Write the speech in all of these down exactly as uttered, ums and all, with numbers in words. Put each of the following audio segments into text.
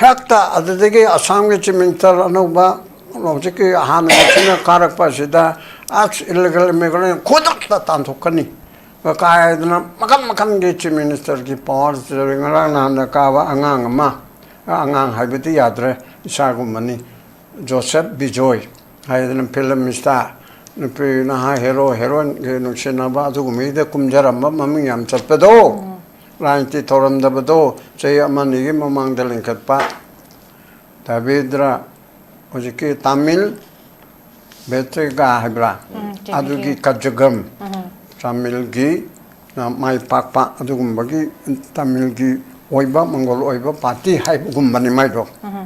ꯍꯦꯛꯇ ꯑꯗꯨꯗꯒꯤ ꯑꯁꯥꯝꯒꯤ ꯆꯤꯐ ꯃꯤꯅꯤꯁꯇꯔ ꯑꯅꯧꯕ, ꯍꯧꯖꯤꯛꯀꯤ ꯍꯥꯟꯅꯒꯤꯁꯤꯅ ꯀꯥꯔꯛꯄ ꯑꯁꯤꯗ ꯑꯁ ꯏꯂꯤꯒꯦꯜ ꯏꯃꯤꯒ꯭ꯔꯦꯟ ꯈꯨꯗꯛꯇ ꯇꯥꯟꯊꯣꯛꯀꯅꯤ ꯀꯥꯏꯗꯅ ꯃꯈꯜ ꯃꯈꯜꯒꯤ ꯆꯤꯐ ꯃꯤꯅꯤꯁꯇꯔꯒꯤ ꯄꯋꯥꯔꯁꯤ ꯉꯔꯥꯡ ꯅꯍꯥꯟꯗ ꯀꯥꯕ ꯑꯉꯥꯡ ꯑꯃ, ꯑꯉꯥꯡ ꯍꯥꯏꯕꯗꯤ ꯌꯥꯗ꯭ꯔꯦ, ꯏꯆꯥꯒꯨꯝꯕꯅꯤ, ꯖꯣꯁꯦꯐ ꯕꯤꯖꯣꯏ ꯍꯥꯏꯗꯅ ꯐꯤꯂꯝ ꯏꯁꯇꯥꯔ, ꯅꯨꯄꯤ ꯅꯍꯥ ꯍꯦꯔꯣ ꯍꯦꯔꯣꯏꯟꯒꯤ ꯅꯨꯡꯁꯤꯅꯕ ꯑꯗꯨꯒꯨꯝꯕꯒꯤꯗ ꯀꯨꯝꯖꯔꯝꯕ ꯃꯃꯤꯡ ꯌꯥꯝ ꯆꯠꯄꯗꯣ, ꯔꯥꯖꯅꯤꯇꯤ ꯇꯧꯔꯝꯗꯕꯗꯣ ꯆꯍꯤ ꯑꯃ ꯑꯅꯤꯒꯤ ꯃꯃꯥꯡꯗ ꯂꯤꯡꯈꯠꯄ ꯗꯥꯕꯤꯗ꯭ꯔ ꯍꯧꯖꯤꯛꯀꯤ ꯇꯥꯃꯤꯜ ꯕꯦꯇ꯭ꯔꯤꯒꯥ ꯍꯥꯏꯕ꯭ꯔꯥ? ꯎꯝ, ꯆꯦ ꯑꯗꯨꯒꯤ ꯕꯤꯖꯣꯏ꯫ ꯀꯖꯒꯝ ꯎꯝ꯫ ꯇꯥꯃꯤꯜꯒꯤ ꯃꯥꯏ ꯄꯥꯛꯄ ꯑꯗꯨꯒꯨꯝꯕꯒꯤ ꯇꯥꯃꯤꯜꯒꯤ ꯑꯣꯏꯕ ꯃꯪꯒꯣꯜ ꯑꯣꯏꯕ ꯄꯥꯔꯇꯤ ꯍꯥꯏꯕꯒꯨꯝꯕꯅꯤ ꯃꯥꯏꯗꯣ꯫ ꯎꯝ꯫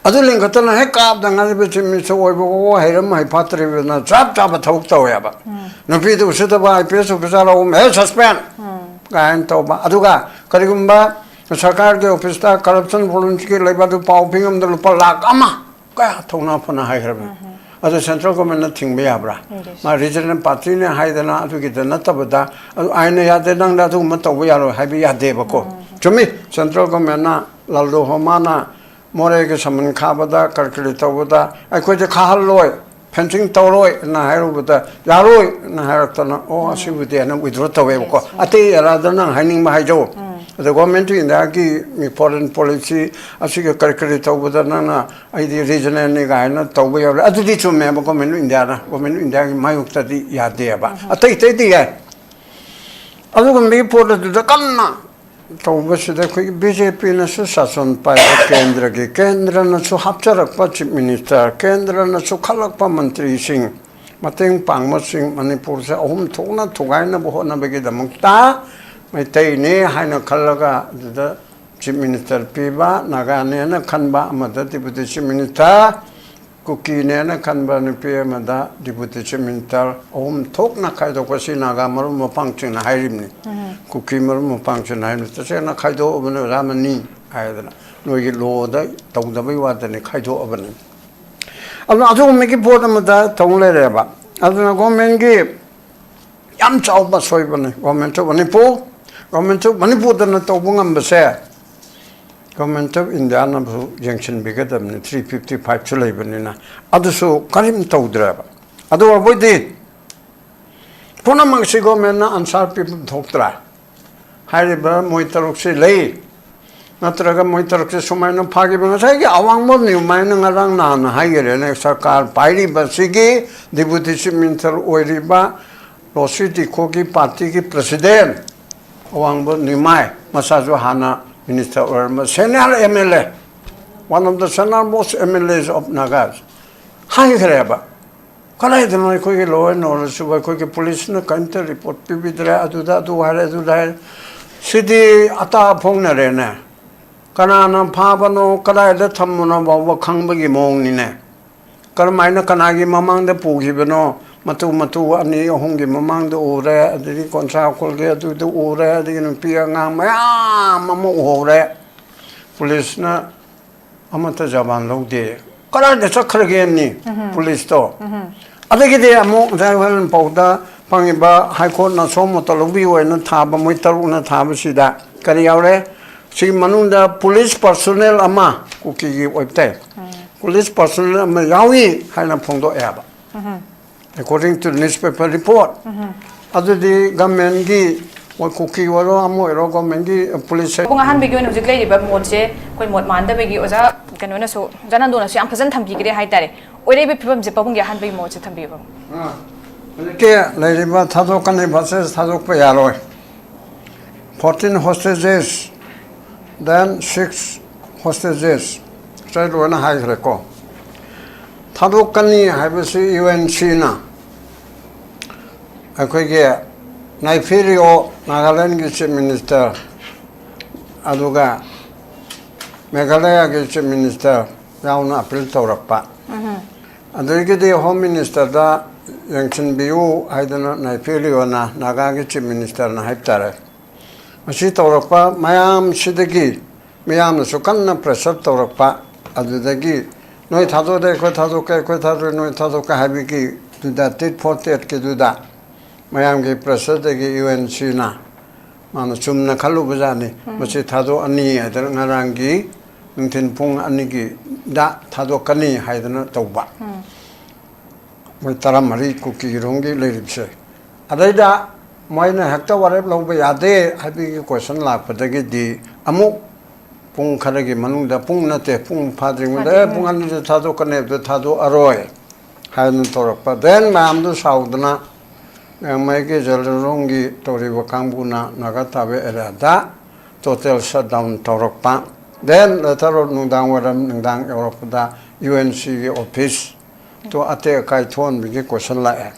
ꯑꯗꯨ ꯂꯤꯡꯈꯠꯇꯅ ꯍꯦꯛ ꯀꯥꯕꯗ ꯉꯥꯏꯔꯤꯕ ꯆꯤꯐ ꯃꯤꯅꯤꯁꯇꯔ ꯑꯣꯏꯕ ꯑꯣ ꯍꯩꯔꯝ ꯍꯩ ꯐꯠꯇ꯭ꯔꯤꯕꯅ ꯆꯞ ꯆꯥꯕ ꯊꯕꯛ ꯇꯧꯋꯦꯕ꯫ ꯎꯝ꯫ ꯅꯨꯄꯤꯗꯨ ꯎꯁꯤꯠꯇꯕ ꯑꯥꯏ ꯄꯤ ꯑꯦꯁ ꯑꯣꯐꯤꯁꯥꯔ ꯑꯍꯨꯝ ꯍꯦ ꯁꯁꯄꯦꯟ ꯎꯝ꯫ ꯀꯥꯏꯅ ꯇꯧꯕ꯫ ꯑꯗꯨꯒ ꯀꯔꯤꯒꯨꯝꯕ ꯁꯔꯀꯥꯔꯒꯤ ꯑꯣꯐꯤꯁꯇ ꯀꯔꯞꯁꯟ ꯐꯣꯔꯦꯟꯁꯤꯛꯀꯤ ꯂꯩꯕ ꯑꯗꯨ ꯄꯥꯎ ꯄꯤꯉꯝꯗ ꯂꯨꯄꯥ ꯂꯥꯈ ꯑꯃ ꯀꯌꯥ ꯊꯧꯅꯥ ꯐꯅ ꯍꯥꯏꯈ꯭ꯔꯕꯅꯤ꯫ ꯎꯝ꯫ ꯑꯗꯨ ꯁꯦꯟꯇ꯭ꯔꯦꯜ ꯒꯣꯔꯃꯦꯟꯅ ꯊꯤꯡꯕ ꯌꯥꯕ꯭ꯔꯥ? ꯌꯦꯁ꯫ ꯃꯥ ꯔꯤꯖꯅꯦꯜ ꯄꯥꯔꯇꯤꯅꯦ ꯍꯥꯏꯗꯅ ꯑꯗꯨꯒꯤꯗ ꯅꯠꯇꯕꯗ, ꯑꯗꯨ ꯑꯥꯏꯟꯅ ꯌꯥꯗꯦ, ꯅꯪꯅ ꯑꯗꯨꯒꯨꯝꯕ ꯇꯧꯕ ꯌꯥꯔꯣꯏ ꯍꯥꯏꯕ ꯌꯥꯗꯦꯕꯀꯣ꯫ ꯎꯝ꯫ ꯆꯨꯝꯃꯤ, ꯁꯦꯟꯇ꯭ꯔꯦꯜ ꯒꯣꯔꯃꯦꯟꯅ ꯂꯥꯜꯗꯣ ꯍꯣꯃꯥꯅ ꯃꯣꯔꯦꯒꯤ ꯁꯃꯟ ꯈꯥꯕꯗ ꯀꯔꯤ ꯀꯔꯤ ꯇꯧꯕꯗ ꯑꯩꯈꯣꯏꯗꯤ ꯈꯥꯍꯜꯂꯣꯏ, ꯐꯦꯟꯁꯤꯡ ꯇꯧꯔꯣꯏꯅ ꯍꯥꯏꯔꯨꯕꯗ ꯌꯥꯔꯣꯏꯅ ꯍꯥꯏꯔꯛꯇꯅ ꯑꯣ ꯎꯝ꯫ ꯑꯁꯤꯕꯨꯗꯤ ꯍꯥꯏꯅ ꯋꯤꯗ꯭ꯔꯣ ꯇꯧꯋꯦꯕꯀꯣ꯫ ꯌꯦꯁ꯫ ꯑꯇꯩ ꯑꯦꯔꯥꯗ ꯅꯪ ꯍꯥꯏꯅꯤꯡꯕ ꯍꯥꯏꯖꯧ꯫ ꯎꯝ꯫ ꯑꯗ ꯒꯣꯔꯃꯦꯟ ꯑꯣꯐ ꯏꯟꯗꯤꯌꯥꯒꯤ ꯃꯤ ꯐꯣꯔꯦꯟ ꯄꯣꯂꯤꯁꯤ ꯑꯁꯤꯒ ꯀꯔꯤ ꯀꯔꯤ ꯇꯧꯕꯗ ꯅꯪꯅ ꯑꯩꯗꯤ ꯔꯤꯖꯅꯦꯜꯅꯤ ꯀꯥꯏꯅ ꯇꯧꯕ ꯌꯥꯎꯔꯦ꯫ ꯑꯗꯨꯗꯤ ꯆꯨꯝꯃꯦꯕ, ꯒꯣꯔꯃꯦꯟ ꯑꯣꯐ ꯏꯟꯗꯤꯌꯥꯅ, ꯒꯣꯔꯃꯦꯟ ꯑꯣꯐ ꯏꯟꯗꯤꯌꯥꯒꯤ ꯃꯥꯌꯣꯛꯇꯗꯤ ꯌꯥꯗꯦꯕ꯫ ꯎꯝ꯫ ꯑꯇꯩ ꯑꯇꯩꯗꯤ ꯌꯥꯏ꯫ ꯑꯗꯨꯒꯨꯝꯕꯒꯤ ꯄꯣꯠ ꯑꯗꯨꯗ ꯀꯟꯅ ꯇꯧꯕꯁꯤꯗ ꯑꯩꯈꯣꯏꯒꯤ ꯕꯤ ꯖꯦ ꯄꯤꯅꯁꯨ ꯁꯥꯁꯟ ꯄꯥꯏꯕ ꯀꯦꯟꯗ꯭ꯔꯒꯤ, ꯀꯦꯟꯗ꯭ꯔꯅꯁꯨ ꯍꯥꯞꯆꯔꯛꯄ ꯆꯤꯐ ꯃꯤꯅꯤꯁꯇꯔ, ꯀꯦꯟꯗ꯭ꯔꯅꯁꯨ ꯈꯜꯂꯛꯄ ꯃꯟꯇ꯭ꯔꯤꯁꯤꯡ, ꯃꯇꯦꯡ ꯄꯥꯡꯕꯁꯤꯡ ꯃꯅꯤꯄꯨꯔꯁꯦ ꯑꯍꯨꯝ ꯊꯣꯛꯅ ꯊꯨꯒꯥꯏꯅꯕ ꯍꯣꯠꯅꯕꯒꯤꯗꯃꯛꯇ ꯃꯩꯇꯩꯅꯦ ꯍꯥꯏꯅ ꯈꯜꯂꯒ ꯑꯗꯨꯗ ꯆꯤꯐ ꯃꯤꯅꯤꯁꯇꯔ ꯄꯤꯕ, ꯅꯥꯒꯥꯅꯦꯅ ꯈꯟꯕ ꯑꯃꯗ ꯗꯤꯄꯨꯇꯤ ꯆꯤꯐ ꯃꯤꯅꯤꯁꯇꯔ, ꯀꯨꯀꯤꯅꯦꯅ ꯈꯟꯕ ꯅꯨꯄꯤ ꯑꯃꯗ ꯗꯤꯄꯨꯇꯤ ꯆꯤꯐ ꯃꯤꯅꯤꯁꯇꯔ ꯑꯍꯨꯝ ꯊꯣꯛꯅ ꯈꯥꯏꯗꯣꯛꯄꯁꯤ ꯅꯥꯒꯥ ꯃꯔꯨꯞ ꯃꯄꯥꯡꯁꯤꯡꯅ ꯍꯥꯏꯔꯤꯕꯅꯤ꯫ ꯎꯝ꯫ ꯀꯨꯀꯤ ꯃꯔꯨꯞ ꯃꯄꯥꯡꯁꯤꯡꯅ ꯍꯥꯏꯔꯤꯕꯅꯤ, "ꯇꯁꯦꯡꯅ ꯈꯥꯏꯗꯣꯛꯑꯕꯅꯤ ꯑꯣꯖꯥ ꯃꯅꯤ" ꯍꯥꯏꯗꯅ, ꯅꯣꯏꯒꯤ ꯂꯣꯗ ꯇꯧꯗꯕꯩ ꯋꯥꯗꯅꯤ, ꯈꯥꯏꯗꯣꯛꯑꯕꯅꯤ꯫ ꯑꯗꯨꯅ ꯑꯗꯨꯒꯨꯝꯕꯒꯤ ꯄꯣꯠ ꯑꯃꯗ ꯇꯧ ꯂꯩꯔꯦꯕ꯫ ꯑꯗꯨꯅ ꯒꯣꯔꯃꯦꯟꯒꯤ ꯌꯥꯝ ꯆꯥꯎꯕ ꯑꯁꯣꯏꯕꯅꯤ꯫ Government of Manipur, government of ꯃꯅꯤꯄꯨꯔꯗꯅ ꯇꯧꯕ ꯉꯝꯕꯁꯦ Government of Indianaꯁꯨ ꯌꯦꯡꯁꯤꯟꯕꯤꯒꯗꯕꯅꯤ, ꯊ꯭ꯔꯤ ꯐꯤꯐꯇꯤ ꯐꯥꯏꯚꯁꯨ ꯂꯩꯕꯅꯤꯅ꯫ ꯑꯗꯨꯁꯨ ꯀꯔꯤꯝ ꯇꯧꯗ꯭ꯔꯦꯕ꯫ ꯑꯗꯨ ꯑꯣꯏꯔꯕꯣꯏꯗꯤ ꯄꯨꯝꯅꯃꯛꯁꯤ governmentꯅ answer ꯄꯤꯐꯝ ꯊꯣꯛꯇ꯭ꯔꯥ? ꯍꯥꯏꯔꯤꯕ ꯃꯣꯏ ꯇꯔꯨꯛꯁꯤ ꯂꯩ, ꯅꯠꯇ꯭ꯔꯒ ꯃꯣꯏ ꯇꯔꯨꯛꯁꯤ ꯁꯨꯃꯥꯏꯅ ꯐꯥꯈꯤꯕ? ꯉꯁꯥꯏꯒꯤ ꯑꯋꯥꯡꯕ ꯅꯤꯎꯃꯥꯏꯅ ꯉꯔꯥꯡ ꯅꯍꯥꯟꯅ ꯍꯥꯏꯈꯔꯦꯅꯦ, ꯁꯔꯀꯥꯔ ꯄꯥꯏꯔꯤꯕꯁꯤꯒꯤ Deputy Chief Minister ꯑꯣꯏꯔꯤꯕ ꯂꯣꯁꯤ ꯇꯤꯈꯣꯒꯤ partyꯒꯤ president ꯑꯋꯥꯡꯕ ꯅꯤꯎꯃꯥꯏ, ꯃꯁꯥꯁꯨ ꯍꯥꯟꯅ minister ꯑꯣꯏꯔꯝꯕ senior M L A, one of the senior most M L As of Nagas, ꯍꯥꯏꯈ꯭ꯔꯦꯕ꯫ ꯀꯗꯥꯏꯗꯅꯣ ꯑꯩꯈꯣꯏꯒꯤ law and orderꯁꯤꯕꯨ? ꯑꯩꯈꯣꯏꯒꯤ policeꯅ ꯀꯔꯤꯝꯇ report ꯄꯤꯕꯤꯗ꯭ꯔꯦ, ꯑꯗꯨꯗ ꯑꯗꯨ ꯍꯥꯏꯔꯦ, ꯑꯗꯨꯗ ꯍꯥꯏꯔꯦ꯫ ꯁꯤꯗꯤ ꯑꯇꯥ ꯐꯣꯡꯅꯔꯦꯅꯦ꯫ ꯀꯅꯥꯅ ꯐꯥꯕꯅꯣ, ꯀꯗꯥꯏꯗ ꯊꯝꯕꯅꯣ ꯐꯥꯎꯕ ꯈꯪꯕꯒꯤ ꯃꯑꯣꯡꯅꯤꯅꯦ꯫ ꯀꯔꯝꯍꯥꯏꯅ ꯀꯅꯥꯒꯤ ꯃꯃꯥꯡꯗ ꯄꯨꯈꯤꯕꯅꯣ? ꯃꯇꯨ ꯃꯇꯨ ꯑꯅꯤ ꯑꯍꯨꯝꯒꯤ ꯃꯃꯥꯡꯗ ꯎꯔꯦ, ꯑꯗꯒꯤ ꯀꯣꯟꯁꯥ ꯎꯈꯨꯜꯒꯤ ꯑꯗꯨꯗ ꯎꯔꯦ, ꯑꯗꯒꯤ ꯅꯨꯄꯤ ꯑꯉꯥꯡ ꯃꯌꯥꯝ ꯑꯃ ꯎꯍꯧꯔꯦ꯫ Policeꯅ ꯑꯃꯠꯇ ꯖꯕꯥꯟ ꯂꯧꯗꯦ꯫ ꯀꯗꯥꯏꯗ ꯆꯠꯈ꯭ꯔꯒꯦ ꯑꯅꯤ? Policeꯇꯣ? ꯑꯗꯒꯤꯗꯤ ꯑꯃꯨꯛ ꯉꯁꯥꯏ ꯍꯣꯔꯦꯟ ꯄꯥꯎꯗ ꯐꯪꯉꯤꯕ, High Courtꯅ ꯁꯣꯝꯃꯇ ꯂꯧꯕꯤꯌꯨ ꯍꯥꯏꯅ ꯊꯥꯕ, ꯃꯣꯏ ꯇꯔꯨꯛꯅ ꯊꯥꯕꯁꯤꯗ ꯀꯔꯤ ꯌꯥꯎꯔꯦ? ꯁꯤꯒꯤ ꯃꯅꯨꯡꯗ police personnel ꯑꯃ, ꯀꯨꯀꯤꯒꯤ ꯑꯣꯏꯕ ꯇꯥꯏ, police personnel ꯑꯃ ꯌꯥꯎꯏ ꯍꯥꯏꯅ ꯐꯣꯡꯗꯣꯛꯑꯦ ꯍꯥꯏꯕ꯫ According to newspaper report꯫ ꯑꯗꯨꯗꯤ governmentꯀꯤ, ꯃꯣꯏ ꯀꯨꯀꯤ ꯑꯣꯏꯔꯣ ꯑꯃ ꯑꯣꯏꯔꯣ, governmentꯀꯤ police ꯄꯨꯡ ꯑꯍꯥꯟꯕꯒꯤ ꯑꯣꯏꯅ ꯍꯧꯖꯤꯛ ꯂꯩꯔꯤꯕ ꯃꯣꯠꯁꯦ ꯑꯩꯈꯣꯏ ꯃꯣꯠ ꯃꯥꯟꯗꯕꯒꯤ ꯑꯣꯖꯥ ꯀꯩꯅꯣꯅꯁꯨ, ꯑꯣꯖꯥ ꯅꯟꯗꯣꯅꯁꯨ ꯌꯥꯝ ꯐꯖꯅ ꯊꯝꯕꯤꯈ꯭ꯔꯦ ꯍꯥꯏꯇꯥꯔꯦ꯫ ꯑꯣꯏꯔꯛꯏꯕ ꯐꯤꯕꯝꯁꯦ ꯄꯥꯕꯨꯡꯒꯤ ꯑꯍꯥꯟꯕꯒꯤ ꯃꯣꯠꯁꯦ ꯊꯝꯕꯤꯌꯨ, ꯄꯥꯕꯨꯡ꯫ ꯑꯥ, ꯍꯧꯖꯤꯛꯀꯤ ꯂꯩꯔꯤꯕ ꯊꯥꯗꯣꯛꯀꯅꯤ versus ꯊꯥꯗꯣꯛꯄ ꯌꯥꯔꯣꯏ꯫ Fourteen hostages, then six hostages, ꯉꯁꯥꯏ ꯂꯣꯏꯅ ꯍꯥꯏꯈ꯭ꯔꯦꯀꯣ꯫ ꯊꯥꯗꯣꯛꯀꯅꯤ ꯍꯥꯏꯕꯁꯤ UNCꯅ ꯑꯩꯈꯣꯏꯒꯤ ꯅꯥꯏꯐꯤꯔꯤꯑꯣ, ꯅꯥꯒꯥꯂꯦꯟꯒꯤ Chief Minister, ꯑꯗꯨꯒ ꯃꯦꯘꯥꯂꯌꯥꯒꯤ Chief Minister ꯌꯥꯎꯅ appeal ꯇꯧꯔꯛꯄ꯫ ꯑꯗꯒꯤꯗꯤ Home Ministerꯗ ꯌꯦꯡꯁꯤꯟꯕꯤꯌꯨ ꯍꯥꯏꯗꯅ ꯅꯥꯏꯐꯤꯔꯤꯑꯣꯅ, ꯅꯥꯒꯥꯒꯤ Chief Ministerꯅ ꯍꯥꯏꯕ ꯇꯥꯔꯦ, ꯃꯁꯤ ꯇꯧꯔꯛꯄ ꯃꯌꯥꯝꯁꯤꯗꯒꯤ ꯃꯤꯌꯥꯝꯅꯁꯨ ꯀꯟꯅ pressure ꯇꯧꯔꯛꯄ꯫ ꯑꯗꯨꯗꯒꯤ ꯅꯣꯏ ꯊꯥꯗꯣꯛꯑꯗꯤ ꯑꯩꯈꯣꯏ ꯊꯥꯗꯣꯛꯀꯦ, ꯑꯩꯈꯣꯏ ꯊꯥꯗꯣꯛꯑꯗꯤ ꯅꯣꯏ ꯊꯥꯗꯣꯛꯀꯦ ꯍꯥꯏꯕꯒꯤꯗꯨꯗ, tit for tatꯀꯤꯗꯨꯗ ꯃꯌꯥꯝꯒꯤ pressureꯗꯒꯤ UNCꯅ ꯃꯥꯅ ꯆꯨꯝꯅ ꯈꯜꯂꯨꯕꯖꯥꯠꯅꯤ꯫ ꯃꯁꯤ ꯊꯥꯗꯣꯛꯑꯅꯤ ꯍꯥꯏꯗꯅ, ꯉꯔꯥꯡꯒꯤ ꯅꯨꯡꯊꯤꯜ ꯄꯨꯡ ꯑꯅꯤꯒꯤꯗ ꯊꯥꯗꯣꯛꯀꯅꯤ ꯍꯥꯏꯗꯅ ꯇꯧꯕ꯫ ꯃꯣꯏ ꯇꯔꯥꯃꯔꯤ ꯀꯨꯀꯤꯔꯣꯝꯒꯤ ꯂꯩꯔꯤꯕꯁꯦ꯫ ꯑꯗꯩꯗ ꯃꯣꯏꯅ ꯍꯦꯛꯇ ꯋꯥꯔꯦꯞ ꯂꯧꯕ ꯌꯥꯗꯦ ꯍꯥꯏꯕꯒꯤ ꯀꯣꯏꯁꯟ ꯂꯥꯛꯄꯗꯒꯤꯗꯤ, ꯑꯃꯨꯛ ꯄꯨꯡ ꯈꯔꯒꯤ ꯃꯅꯨꯡꯗ, ꯄꯨꯡ ꯅꯠꯇꯦ, ꯄꯨꯡ ꯐꯥꯗ꯭ꯔꯤꯉꯩꯗ, "ꯑꯦ, ꯄꯨꯡ ꯑꯅꯤꯗ ꯊꯥꯗꯣꯛꯀꯅꯤ ꯍꯥꯏꯕꯗꯣ ꯊꯥꯗꯣꯛꯑꯔꯣꯏ" ꯍꯥꯏꯗꯅ ꯇꯧꯔꯛꯄ꯫ Then ꯃꯌꯥꯝꯗꯨ ꯁꯥꯎꯗꯅ, ꯂꯤꯌꯥꯡꯃꯩꯒꯤ ꯖꯦꯂꯔꯣꯡꯒꯤ ꯇꯧꯔꯤꯕ ꯀꯥꯡꯕꯨꯅ ꯅꯥꯒꯥ ꯇꯥꯕ ꯑꯦꯔꯤꯌꯥꯗ total shutdown ꯇꯧꯔꯛꯄ꯫ Then later on ꯅꯨꯡꯗꯥꯡ ꯋꯥꯏꯔꯝ, ꯅꯨꯡꯗꯥꯡ ꯌꯧꯔꯛꯄꯗ UNCꯒꯤ office ꯇꯣ ꯑꯇꯦꯛ ꯑꯀꯥꯏ ꯊꯣꯛꯍꯟꯕꯒꯤ ꯀꯣꯏꯁꯟ ꯂꯥꯛꯑꯦ꯫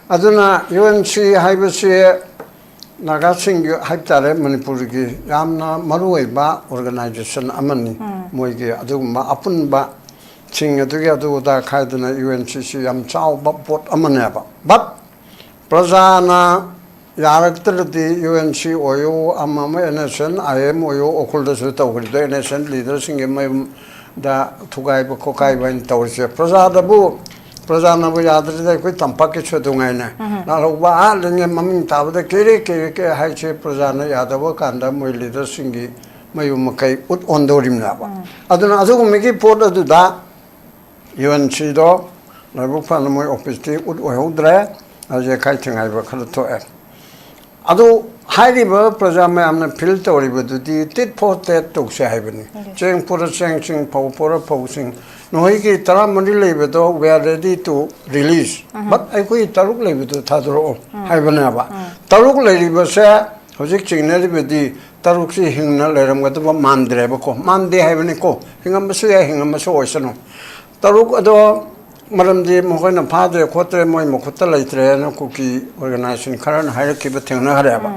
ꯑꯗꯨꯅ UNC ꯍꯥꯏꯕꯁꯤ ꯅꯥꯒꯥꯁꯤꯡꯒꯤ ꯍꯥꯏꯕ ꯇꯥꯔꯦ, ꯃꯅꯤꯄꯨꯔꯒꯤ ꯌꯥꯝꯅ ꯃꯔꯨꯑꯣꯏꯕ organization ꯑꯃꯅꯤ꯫ ꯃꯣꯏꯒꯤ ꯑꯗꯨꯒꯨꯝꯕ ꯑꯄꯨꯟꯕꯁꯤꯡ ꯑꯗꯨꯒꯤ ꯑꯗꯨ ꯑꯗꯥ ꯈꯥꯏꯗꯅ UNCꯁꯤ ꯌꯥꯝ ꯆꯥꯎꯕ ꯄꯣꯠ ꯑꯃꯅꯦꯕ꯫ But ꯄ꯭ꯔꯖꯥꯅ ꯌꯥꯔꯛꯇ꯭ꯔꯗꯤ UNC ꯑꯣꯏꯌꯨ, ꯑꯃ ꯑꯃ NSCN, IM ꯑꯣꯏꯌꯨ, ꯎꯈ꯭ꯔꯨꯜꯗꯁꯨ ꯇꯧꯈ꯭ꯔꯤꯗꯣ NSCN leaderꯁꯤꯡꯒꯤ ꯃꯌꯨꯝꯗ ꯊꯨꯒꯥꯏꯕ ꯈꯣꯠꯀꯥꯏꯕ ꯍꯥꯏꯅ ꯇꯧꯔꯤꯁꯦ꯫ ꯄ꯭ꯔꯖꯥꯗꯕꯨ, ꯄ꯭ꯔꯖꯥꯅꯕꯨ ꯌꯥꯗ꯭ꯔꯗꯤ ꯑꯩꯈꯣꯏ ꯇꯝꯄꯥꯛꯀꯤꯁꯨ ꯑꯗꯨꯉꯥꯏꯅ ꯂꯥꯜꯍꯧꯕ ꯑꯥ ꯂꯩꯉꯩ ꯃꯃꯤꯡ ꯇꯥꯕꯗ ꯀꯦꯔꯦ ꯀꯦꯔꯦ ꯀꯦ ꯍꯥꯏꯁꯦ ꯄ꯭ꯔꯖꯥꯅ ꯌꯥꯗꯕ ꯀꯥꯟꯗ ꯃꯣꯏ leaderꯁꯤꯡꯒꯤ ꯃꯌꯨꯝ ꯃꯀꯩ ꯎꯠ ꯑꯣꯟꯗꯧꯔꯤꯕꯅꯦꯕ꯫ ꯑꯗꯨꯅ ꯑꯗꯨꯒꯨꯝꯕꯒꯤ ꯄꯣꯠ ꯑꯗꯨꯗ UNCꯗꯣ ꯂꯥꯏꯕꯛ ꯐꯅ ꯃꯣꯏ officeꯇꯤ ꯎꯠ ꯑꯣꯏꯍꯧꯗ꯭ꯔꯦ꯫ ꯌꯦꯛꯈꯥꯏ ꯊꯤꯡꯒꯥꯏꯕ ꯈꯔ ꯊꯣꯛꯑꯦ꯫ ꯑꯗꯨ ꯍꯥꯏꯔꯤꯕ ꯄ꯭ꯔꯖꯥ ꯃꯌꯥꯝꯅ feel ꯇꯧꯔꯤꯕꯗꯨꯗꯤ tit for tat ꯇꯧꯁꯦ ꯍꯥꯏꯕꯅꯤ꯫ ꯆꯦꯡ ꯄꯨꯔ ꯆꯦꯡꯁꯤꯡ, ꯐꯧ ꯄꯨꯔ ꯐꯧꯁꯤꯡ, ꯅꯈꯣꯏꯒꯤ ꯇꯔꯥꯃꯔꯤ ꯂꯩꯕꯗꯣ we are ready to release, but ꯑꯩꯈꯣꯏ ꯇꯔꯨꯛ ꯂꯩꯕꯗꯣ ꯊꯥꯗꯣꯔꯛꯑꯣ ꯍꯥꯏꯕꯅꯦꯕ꯫ ꯇꯔꯨꯛ ꯂꯩꯔꯤꯕꯁꯦ ꯍꯧꯖꯤꯛ ꯆꯤꯡꯅꯔꯤꯕꯗꯤ ꯇꯔꯨꯛꯁꯤ ꯍꯤꯡꯅ ꯂꯩꯔꯝꯒꯗꯕ ꯃꯥꯟꯗ꯭ꯔꯦꯕꯀꯣ, ꯃꯥꯟꯗꯦ ꯍꯥꯏꯕꯅꯤꯀꯣ, ꯍꯤꯡꯉꯝꯕꯁꯨ ꯌꯥꯏ, ꯍꯤꯡꯉꯝꯕꯁꯨ ꯑꯣꯏꯁꯅꯨ꯫ ꯇꯔꯨꯛ ꯑꯗꯣ ꯃꯔꯝꯗꯤ ꯃꯈꯣꯏꯅ ꯐꯥꯗ꯭ꯔꯦ ꯈꯣꯠꯇ꯭ꯔꯦ, ꯃꯣꯏ ꯃꯈꯨꯠꯇ ꯂꯩꯇ꯭ꯔꯦꯅ ꯀꯨꯀꯤ organization ꯈꯔꯅ ꯍꯥꯏꯔꯛꯈꯤꯕ ꯊꯦꯡꯅꯈ꯭ꯔꯦꯕ꯫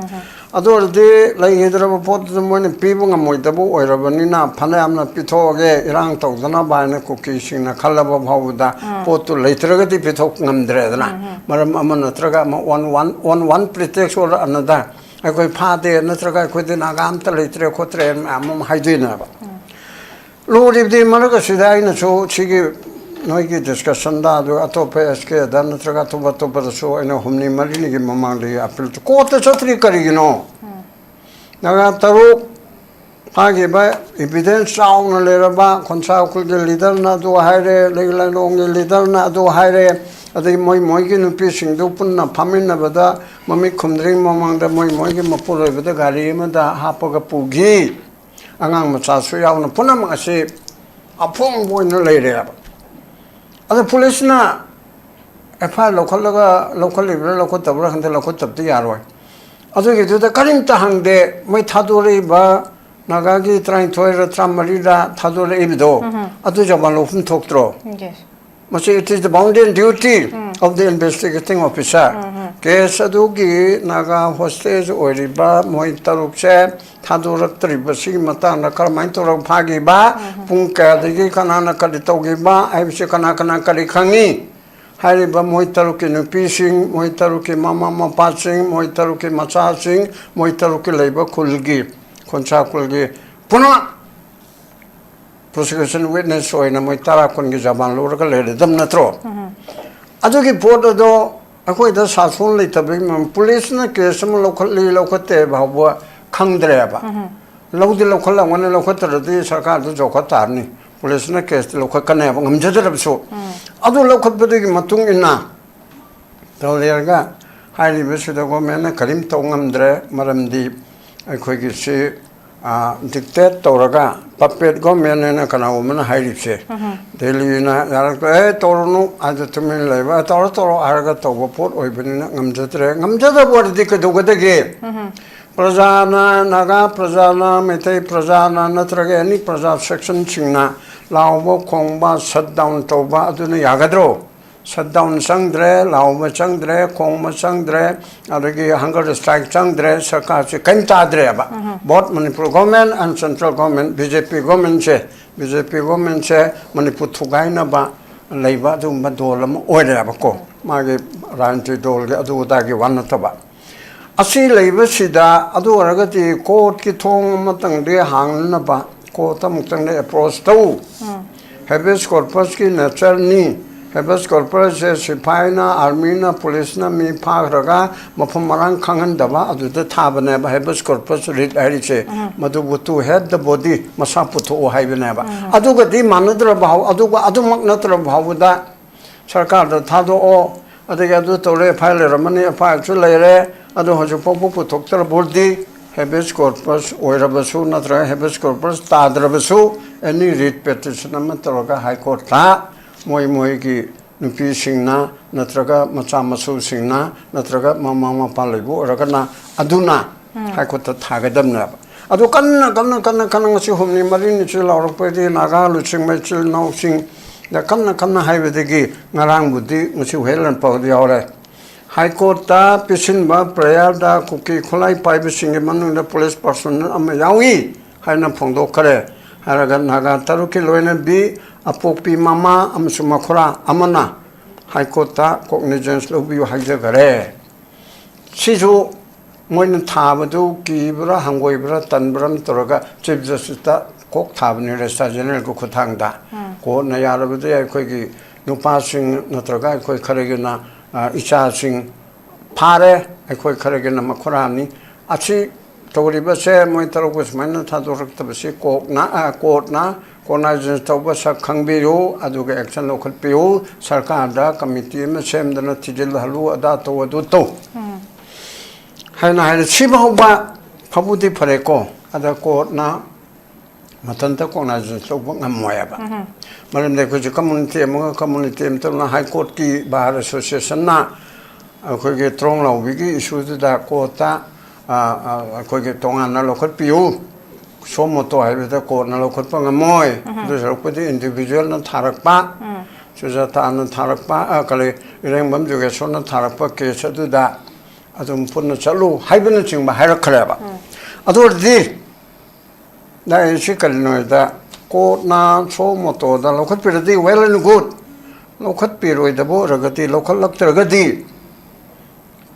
ꯑꯗꯨ ꯑꯣꯏꯔꯗꯤ ꯂꯩꯈꯤꯗ꯭ꯔꯕ ꯄꯣꯠꯇꯨꯗ ꯃꯣꯏꯅ ꯄꯤꯕ ꯉꯝꯃꯣꯏꯗꯕ ꯑꯣꯏꯔꯕꯅꯤꯅ, ꯐꯅꯌꯥꯝꯅ ꯄꯤꯊꯣꯛꯑꯒꯦ ꯏꯔꯥꯡ ꯇꯧꯗꯅꯕ ꯍꯥꯏꯅ ꯀꯨꯀꯤꯁꯤꯡꯅ ꯈꯜꯂꯕ ꯐꯥꯎꯕꯗ, ꯄꯣꯠꯇꯨ ꯂꯩꯇ꯭ꯔꯒꯗꯤ ꯄꯤꯊꯣꯛ ꯉꯝꯗ꯭ꯔꯦꯗꯅ꯫ ꯃꯔꯝ ꯑꯃ ꯅꯠꯇ꯭ꯔꯒ ꯑꯃ, on one, on one pretext or another, ꯑꯩꯈꯣꯏ ꯐꯥꯗꯦ ꯅꯠꯇ꯭ꯔꯒ ꯑꯩꯈꯣꯏꯗꯤ ꯅꯥꯒꯥ ꯑꯝꯇ ꯂꯩꯇ꯭ꯔꯦ ꯈꯣꯠꯇ꯭ꯔꯦ ꯃꯌꯥꯝ ꯑꯃ ꯍꯥꯏꯗꯣꯏꯅꯦꯕ꯫ ꯂꯨꯔꯤꯕꯗꯤ ꯃꯔꯛ ꯑꯁꯤꯗ ꯑꯩꯅꯁꯨ ꯁꯤꯒꯤ ꯅꯣꯏꯒꯤ discussionꯗ, ꯑꯗꯨ ꯑꯇꯣꯞꯄ SKꯗ ꯅꯠꯇ꯭ꯔꯒ ꯑꯇꯣꯞ ꯑꯇꯣꯞꯄꯗꯁꯨ ꯑꯩꯅ ꯍꯨꯝꯅꯤ ꯃꯔꯤꯅꯤꯒꯤ ꯃꯃꯥꯡꯗꯒꯤ appeal ꯇꯧ-, courtꯇ ꯆꯠꯇ꯭ꯔꯤ ꯀꯔꯤꯒꯤꯅꯣ? ꯅꯥꯒꯥ ꯇꯔꯨꯛ ꯐꯥꯈꯤꯕ evidence ꯆꯥꯎꯅ ꯂꯩꯔꯕ, ꯈꯣꯟꯁꯥ ꯎꯈ꯭ꯔꯨꯜꯒꯤ leaderꯅ ꯑꯗꯨ ꯍꯥꯏꯔꯦ, ꯂꯩ ꯂꯩꯔꯣꯡꯒꯤ leaderꯅ ꯑꯗꯨ ꯍꯥꯏꯔꯦ, ꯑꯗꯒꯤ ꯃꯣꯏ ꯃꯣꯏꯒꯤ ꯅꯨꯄꯤꯁꯤꯡꯗꯨ ꯄꯨꯟꯅ ꯐꯝꯃꯤꯟꯅꯕꯗ ꯃꯃꯤꯠ ꯈꯨꯝꯗ꯭ꯔꯤꯉꯩ ꯃꯃꯥꯡꯗ ꯃꯣꯏ ꯃꯣꯏꯒꯤ ꯃꯄꯨꯔꯣꯏꯕꯗ ꯒꯥꯔꯤ ꯑꯃꯗ ꯍꯥꯞꯄꯒ ꯄꯨꯈꯤ꯫ ꯑꯉꯥꯡ ꯃꯆꯥꯁꯨ ꯌꯥꯎꯅ ꯄꯨꯝꯅꯃꯛ ꯑꯁꯤ ꯑꯐꯣꯡꯕ ꯑꯣꯏꯅ ꯂꯩꯔꯦꯕ꯫ ꯑꯗꯣ ꯄꯨꯂꯤꯁꯅ F I R ꯂꯧꯈꯠꯂꯒ, ꯂꯧꯈꯠꯂꯤꯕ꯭ꯔꯥ ꯂꯧꯈꯠꯇꯕ꯭ꯔꯥ ꯈꯪꯗꯦ, ꯂꯧꯈꯠꯇꯕꯗꯤ ꯌꯥꯔꯣꯏ꯫ ꯑꯗꯨꯒꯤꯗꯨꯗ ꯀꯔꯤꯝꯇ ꯍꯪꯗꯦ꯫ ꯃꯣꯏ ꯊꯥꯗꯣꯔꯛꯏꯕ ꯅꯥꯒꯥꯒꯤ ꯇꯔꯥꯅꯤꯊꯣꯏꯔ ꯇꯔꯥꯃꯔꯤꯔ ꯊꯥꯗꯣꯔꯛꯏꯕꯗꯣ, ꯑꯗꯨ ꯖꯃꯥꯟ ꯂꯧꯐꯝ ꯊꯣꯛꯇ꯭ꯔꯣ? Yes. ꯃꯁꯤ it is the bounden duty of the investigating officer. Case ꯑꯗꯨꯒꯤ ꯅꯥꯒꯥ hostage ꯑꯣꯏꯔꯤꯕ ꯃꯣꯏ ꯇꯔꯨꯛꯁꯦ ꯊꯥꯗꯣꯔꯛꯇ꯭ꯔꯤꯕꯁꯤꯒꯤ ꯃꯇꯥꯡꯗ ꯀꯔꯝꯍꯥꯏꯅ ꯇꯧꯔꯒ ꯐꯥꯈꯤꯕ, ꯄꯨꯡ ꯀꯌꯥꯗꯒꯤ ꯀꯅꯥꯅ ꯀꯔꯤ ꯇꯧꯈꯤꯕ ꯍꯥꯏꯕꯁꯤ ꯀꯅꯥ ꯀꯅꯥ ꯀꯔꯤ ꯈꯪꯉꯤ? ꯍꯥꯏꯔꯤꯕ ꯃꯣꯏ ꯇꯔꯨꯛꯀꯤ ꯅꯨꯄꯤꯁꯤꯡ, ꯃꯣꯏ ꯇꯔꯨꯛꯀꯤ ꯃꯃꯥ ꯃꯄꯥꯁꯤꯡ, ꯃꯣꯏ ꯇꯔꯨꯛꯀꯤ ꯃꯆꯥꯁꯤꯡ, ꯃꯣꯏ ꯇꯔꯨꯛꯀꯤ ꯂꯩꯕ ꯈꯨꯜꯒꯤ, ꯈꯣꯟꯁꯥ ꯈꯨꯜꯒꯤ ꯄꯨꯝꯅꯃꯛ prosecution witness ꯑꯣꯏꯅ ꯃꯣꯏ ꯇꯔꯥ ꯀꯨꯟꯒꯤ ꯖꯃꯥꯟ ꯂꯧꯔꯒ ꯂꯩꯔꯗꯝ ꯅꯠꯇ꯭ꯔꯣ? ꯑꯗꯨꯒꯤ ꯄꯣꯠ ꯑꯗꯣ ꯑꯩꯈꯣꯏꯗ ꯁꯥꯁꯣꯟ ꯂꯩꯇꯕꯒꯤ ꯃꯔꯝ, ꯄꯨꯂꯤꯁꯅ case ꯑꯃ ꯂꯧꯈꯠꯂꯤ ꯂꯧꯈꯠꯇꯦ ꯐꯥꯎꯕ ꯈꯪꯗ꯭ꯔꯦꯕ꯫ ꯂꯧꯗꯤ ꯂꯧꯈꯠꯂꯝꯒꯅꯤ, ꯂꯧꯈꯠꯇ꯭ꯔꯗꯤ ꯁꯔꯀꯥꯔꯗꯨ ꯆꯥꯎꯈꯠ ꯇꯥꯔꯅꯤ꯫ ꯄꯨꯂꯤꯁꯅ case ꯇꯤ ꯂꯧꯈꯠꯀꯅꯦꯕ, ꯉꯝꯖꯗ꯭ꯔꯕꯁꯨ꯫ ꯑꯗꯨ ꯂꯧꯈꯠꯄꯗꯨꯒꯤ ꯃꯇꯨꯡ ꯏꯟꯅ ꯇꯧꯔꯦꯔꯒ ꯍꯥꯏꯔꯤꯕꯁꯤꯗ government ꯅ ꯀꯔꯤꯝ ꯇꯧ ꯉꯝꯗ꯭ꯔꯦ꯫ ꯃꯔꯝꯗꯤ ꯑꯩꯈꯣꯏꯒꯤꯁꯤ dictate ꯇꯧꯔꯒ puppet government ꯍꯥꯏꯅ ꯀꯅꯥꯒꯨꯝꯕꯅ ꯍꯥꯏꯔꯤꯕꯁꯦ, ꯗꯦꯜꯂꯤꯅ ꯌꯥꯔꯛꯇ꯭ꯔꯦ, "ꯑꯦ, ꯇꯧꯔꯨꯅꯨ" ꯍꯥꯏꯗ ꯇꯨꯃꯤꯟ ꯂꯩꯕ, "ꯇꯧꯔꯣ, ꯇꯧꯔꯣ" ꯍꯥꯏꯔꯒ ꯇꯧꯕ ꯄꯣꯠ ꯑꯣꯏꯕꯅꯤꯅ ꯉꯝꯖꯗ꯭ꯔꯦ꯫ ꯉꯝꯖꯗꯕ ꯑꯣꯏꯔꯗꯤ ꯀꯩꯗꯧꯒꯗꯒꯦ? ꯄ꯭ꯔꯖꯥꯅ, ꯅꯥꯒꯥ ꯄ꯭ꯔꯖꯥꯅ, ꯃꯩꯇꯩ ꯄ꯭ꯔꯖꯥꯅ ꯅꯠꯇ꯭ꯔꯒ any ꯄ꯭ꯔꯖꯥ section ꯁꯤꯡꯅ ꯂꯥꯎꯕ ꯈꯣꯡꯕ, shutdown ꯇꯧꯕ, ꯑꯗꯨꯅ ꯌꯥꯒꯗ꯭ꯔꯣ? Shutdown ꯆꯪꯗ꯭ꯔꯦ, ꯂꯥꯎꯕ ꯆꯪꯗ꯭ꯔꯦ, ꯈꯣꯡꯕ ꯆꯪꯗ꯭ꯔꯦ, ꯑꯗꯒꯤ hunger strike ꯆꯪꯗ꯭ꯔꯦ, ꯁꯔꯀꯥꯔꯁꯦ ꯀꯔꯤꯝ ꯇꯥꯗ꯭ꯔꯦꯕ꯫ Both Manipur government and central government, B J P government say, B J P government ꯁꯦ ꯃꯅꯤꯄꯨꯔ ꯊꯨꯒꯥꯏꯅꯕ ꯂꯩꯕ ꯑꯗꯨꯒꯨꯝꯕ ꯗꯣꯜ ꯑꯃ ꯑꯣꯏꯔꯦꯕꯀꯣ꯫ ꯃꯥꯒꯤ ꯔꯥꯖꯅꯤꯇꯤ ꯗꯣꯜꯒꯤ ꯑꯗꯨ ꯑꯗꯥꯒꯤ ꯋꯥ ꯅꯠꯇꯕ꯫ ꯑꯁꯤ ꯂꯩꯕꯁꯤꯗ ꯑꯗꯨ ꯑꯣꯏꯔꯒꯗꯤ court ꯀꯤ ꯊꯣꯡ ꯑꯃꯇꯪꯗꯤ ꯍꯥꯡꯅꯅꯕ court ꯑꯃꯨꯛꯇꯪꯗꯤ approach ꯇꯧ꯫ Habeas corpus ꯀꯤ nature ꯅꯤ꯫ Habeas corpusꯁꯦ ꯁꯤꯐꯥꯏꯅ, ꯑꯥꯔꯃꯤꯅ, ꯄꯨꯂꯤꯁꯅ ꯃꯤ ꯐꯥꯈ꯭ꯔꯒ ꯃꯐꯝ ꯃꯔꯥꯡ ꯈꯪꯍꯟꯗꯕ, ꯑꯗꯨꯗ ꯊꯥꯕꯅꯦꯕ habeas corpus writ ꯍꯥꯏꯔꯤꯁꯦ꯫ ꯃꯗꯨꯕꯨ to have the body, ꯃꯁꯥ ꯄꯨꯊꯣꯛꯑꯣ ꯍꯥꯏꯕꯅꯦꯕ꯫ ꯑꯗꯨꯒꯗꯤ ꯃꯥꯟꯅꯗ꯭ꯔꯕ ꯐꯥꯎ-, ꯑꯗꯨꯒ ꯑꯗꯨꯃꯛ ꯅꯠꯇ꯭ꯔꯕ ꯐꯥꯎꯕꯗ ꯁꯔꯀꯥꯔꯗ ꯊꯥꯗꯣꯛꯑꯣ, ꯑꯗꯒꯤ ꯑꯗꯨ ꯇꯧꯔꯦ, F I R ꯂꯩꯔꯝꯃꯅꯤ, F I R ꯁꯨ ꯂꯩꯔꯦ, ꯑꯗꯣ ꯍꯧꯖꯤꯛ ꯐꯥꯎꯕ ꯄꯨꯊꯣꯛꯇ꯭ꯔꯕꯗꯤ habeas corpus ꯑꯣꯏꯔꯕꯁꯨ ꯅꯠꯇ꯭ꯔꯒ habeas corpus ꯇꯥꯗ꯭ꯔꯕꯁꯨ, any writ petition ꯑꯃ ꯇꯧꯔꯒ High Courtꯇ ꯃꯣꯏ ꯃꯣꯏꯒꯤ ꯅꯨꯄꯤꯁꯤꯡꯅ ꯅꯠꯇ꯭ꯔꯒ ꯃꯆꯥ ꯃꯁꯨꯁꯤꯡꯅ ꯅꯠꯇ꯭ꯔꯒ ꯃꯃꯥ ꯃꯄꯥ ꯂꯩꯕ ꯑꯣꯏꯔꯒꯅ ꯑꯗꯨꯅ High Courtꯇ ꯊꯥꯒꯗꯕꯅꯦꯕ꯫ ꯑꯗꯨ ꯀꯟꯅ, ꯀꯟꯅ, ꯀꯟꯅ, ꯀꯟꯅ ꯉꯁꯤ ꯍꯨꯝꯅꯤ ꯃꯔꯤꯅꯤꯁꯤ ꯂꯥꯎꯔꯛꯄꯗꯤ ꯅꯥꯒꯥ ꯂꯨꯆꯤꯡꯕ ꯏꯆꯤꯜ ꯏꯅꯥꯎꯁꯤꯡꯗ ꯀꯟꯅ, ꯀꯟꯅ ꯍꯥꯏꯕꯗꯒꯤ ꯉꯔꯥꯡꯕꯨꯗꯤ ꯉꯁꯤ ꯋꯥꯌꯦꯜ ꯂꯥꯟꯐꯥꯎꯗ ꯌꯥꯎꯔꯦ꯫ High Courtꯇ ꯄꯤꯁꯤꯟꯕ prayerꯗ ꯀꯨꯀꯤ ꯈꯨꯠꯂꯥꯏ ꯄꯥꯏꯕꯁꯤꯡꯒꯤ ꯃꯅꯨꯡꯗ police personnel ꯑꯃ ꯌꯥꯎꯏ ꯍꯥꯏꯅ ꯐꯣꯡꯗꯣꯛꯈ꯭ꯔꯦ꯫ ꯍꯥꯏꯔꯒ ꯅꯥꯒꯥ ꯇꯔꯨꯛꯀꯤ ꯂꯣꯏꯅꯕꯤ ꯑꯄꯣꯛꯄꯤ ꯃꯃꯥ ꯑꯃꯁꯨꯡ ꯃꯈꯨꯔꯥ ꯑꯃꯅ High Courtꯇ cognizance ꯂꯧꯕꯤꯌꯨ ꯍꯥꯏꯖꯈꯔꯦ꯫ ꯁꯤꯁꯨ ꯃꯣꯏꯅ ꯊꯥꯕꯗꯨ ꯀꯤꯕ꯭ꯔꯥ, ꯍꯪꯒꯣꯏꯕ꯭ꯔꯥ, ꯇꯟꯕ꯭ꯔꯥ ꯅꯠꯇ꯭ꯔꯒ Chief Justiceꯇ ꯀꯣꯛ ꯊꯥꯕꯅꯤ Registrar Generalꯒꯤ ꯈꯨꯠꯊꯥꯡꯗ꯫ Courtꯅ ꯌꯥꯔꯕꯗꯤ ꯑꯩꯈꯣꯏꯒꯤ ꯅꯨꯄꯥꯁꯤꯡ ꯅꯠꯇ꯭ꯔꯒ ꯑꯩꯈꯣꯏ ꯈꯔꯒꯤꯅ, ꯑ, ꯏꯆꯥꯁꯤꯡ ꯐꯥꯔꯦ, ꯑꯩꯈꯣꯏ ꯈꯔꯒꯤꯅ ꯃꯈꯨꯔꯥꯅꯤ꯫ ꯑꯁꯤ ꯇꯧꯔꯤꯕꯁꯦ ꯃꯣꯏ ꯇꯔꯨꯛꯄꯨ ꯁꯨꯃꯥꯏꯅ ꯊꯥꯗꯣꯔꯛꯇꯕꯁꯤ ꯀꯣꯛꯅ, ꯑ, courtꯅ cognizance ꯇꯧꯕ ꯁꯛ ꯈꯪꯕꯤꯌꯨ, ꯑꯗꯨꯒ action ꯂꯧꯈꯠꯄꯤꯌꯨ, ꯁꯔꯀꯥꯔꯗ committee ꯑꯃ ꯁꯦꯝꯗꯅ ꯊꯤꯖꯤꯜꯍꯜꯂꯨ, ꯑꯗꯥ ꯇꯧ, ꯑꯗꯨ ꯇꯧ꯫ ꯍꯥꯏꯅ ꯍꯥꯏꯔꯦ꯫ ꯁꯤꯐꯥꯎꯕ ꯐꯕꯨꯗꯤ ꯐꯔꯦꯀꯣ, ꯑꯗ courtꯅ ꯃꯊꯟꯇ cognizance ꯂꯧꯕ ꯉꯝꯃꯣꯏꯕ꯫ ꯃꯔꯝꯗꯤ ꯑꯩꯈꯣꯏꯁꯦ community ꯑꯃꯒ community ꯑꯃꯇꯅ High Courtꯀꯤ Bar Associationꯅ ꯑꯩꯈꯣꯏꯒꯤ ꯇ꯭ꯔꯣꯡ ꯂꯥꯎꯕꯤꯒꯤ issueꯗꯨꯗ courtꯇ, ꯑ, ꯑ, ꯑꯩꯈꯣꯏꯒꯤ ꯇꯣꯉꯥꯟꯅ ꯂꯧꯈꯠꯄꯤꯌꯨ, suo motu ꯍꯥꯏꯕꯗ courtꯅ ꯂꯧꯈꯠꯄ ꯉꯝꯃꯣꯏ꯫ ꯑꯗꯨ ꯁꯔꯨꯛꯄꯨꯗꯤ individualꯅ ꯊꯥꯔꯛꯄ, ꯁꯨꯖꯥꯇꯥꯅ ꯊꯥꯔꯛꯄ, ꯑ, ꯀꯔꯤ, ꯏꯔꯦꯡꯕꯝ ꯖꯣꯒꯦꯁꯣꯔꯅ ꯊꯥꯔꯛꯄ case ꯑꯗꯨꯗ ꯑꯗꯨꯝ ꯄꯨꯟꯅ ꯆꯠꯂꯨ ꯍꯥꯏꯕꯅꯆꯤꯡꯕ ꯍꯥꯏꯔꯛꯈ꯭ꯔꯦꯕ꯫ ꯑꯗꯨ ꯑꯣꯏꯔꯗꯤ ꯅꯥꯏ ꯁꯤ ꯀꯔꯤꯅꯣ ꯍꯥꯏꯗ, courtꯅ suo motuꯗ ꯂꯧꯈꯠꯄꯤꯔꯗꯤ well and good, ꯂꯧꯈꯠꯄꯤꯔꯣꯏꯗꯕ ꯑꯣꯏꯔꯒꯗꯤ, ꯂꯧꯈꯠꯂꯛꯇ꯭ꯔꯒꯗꯤ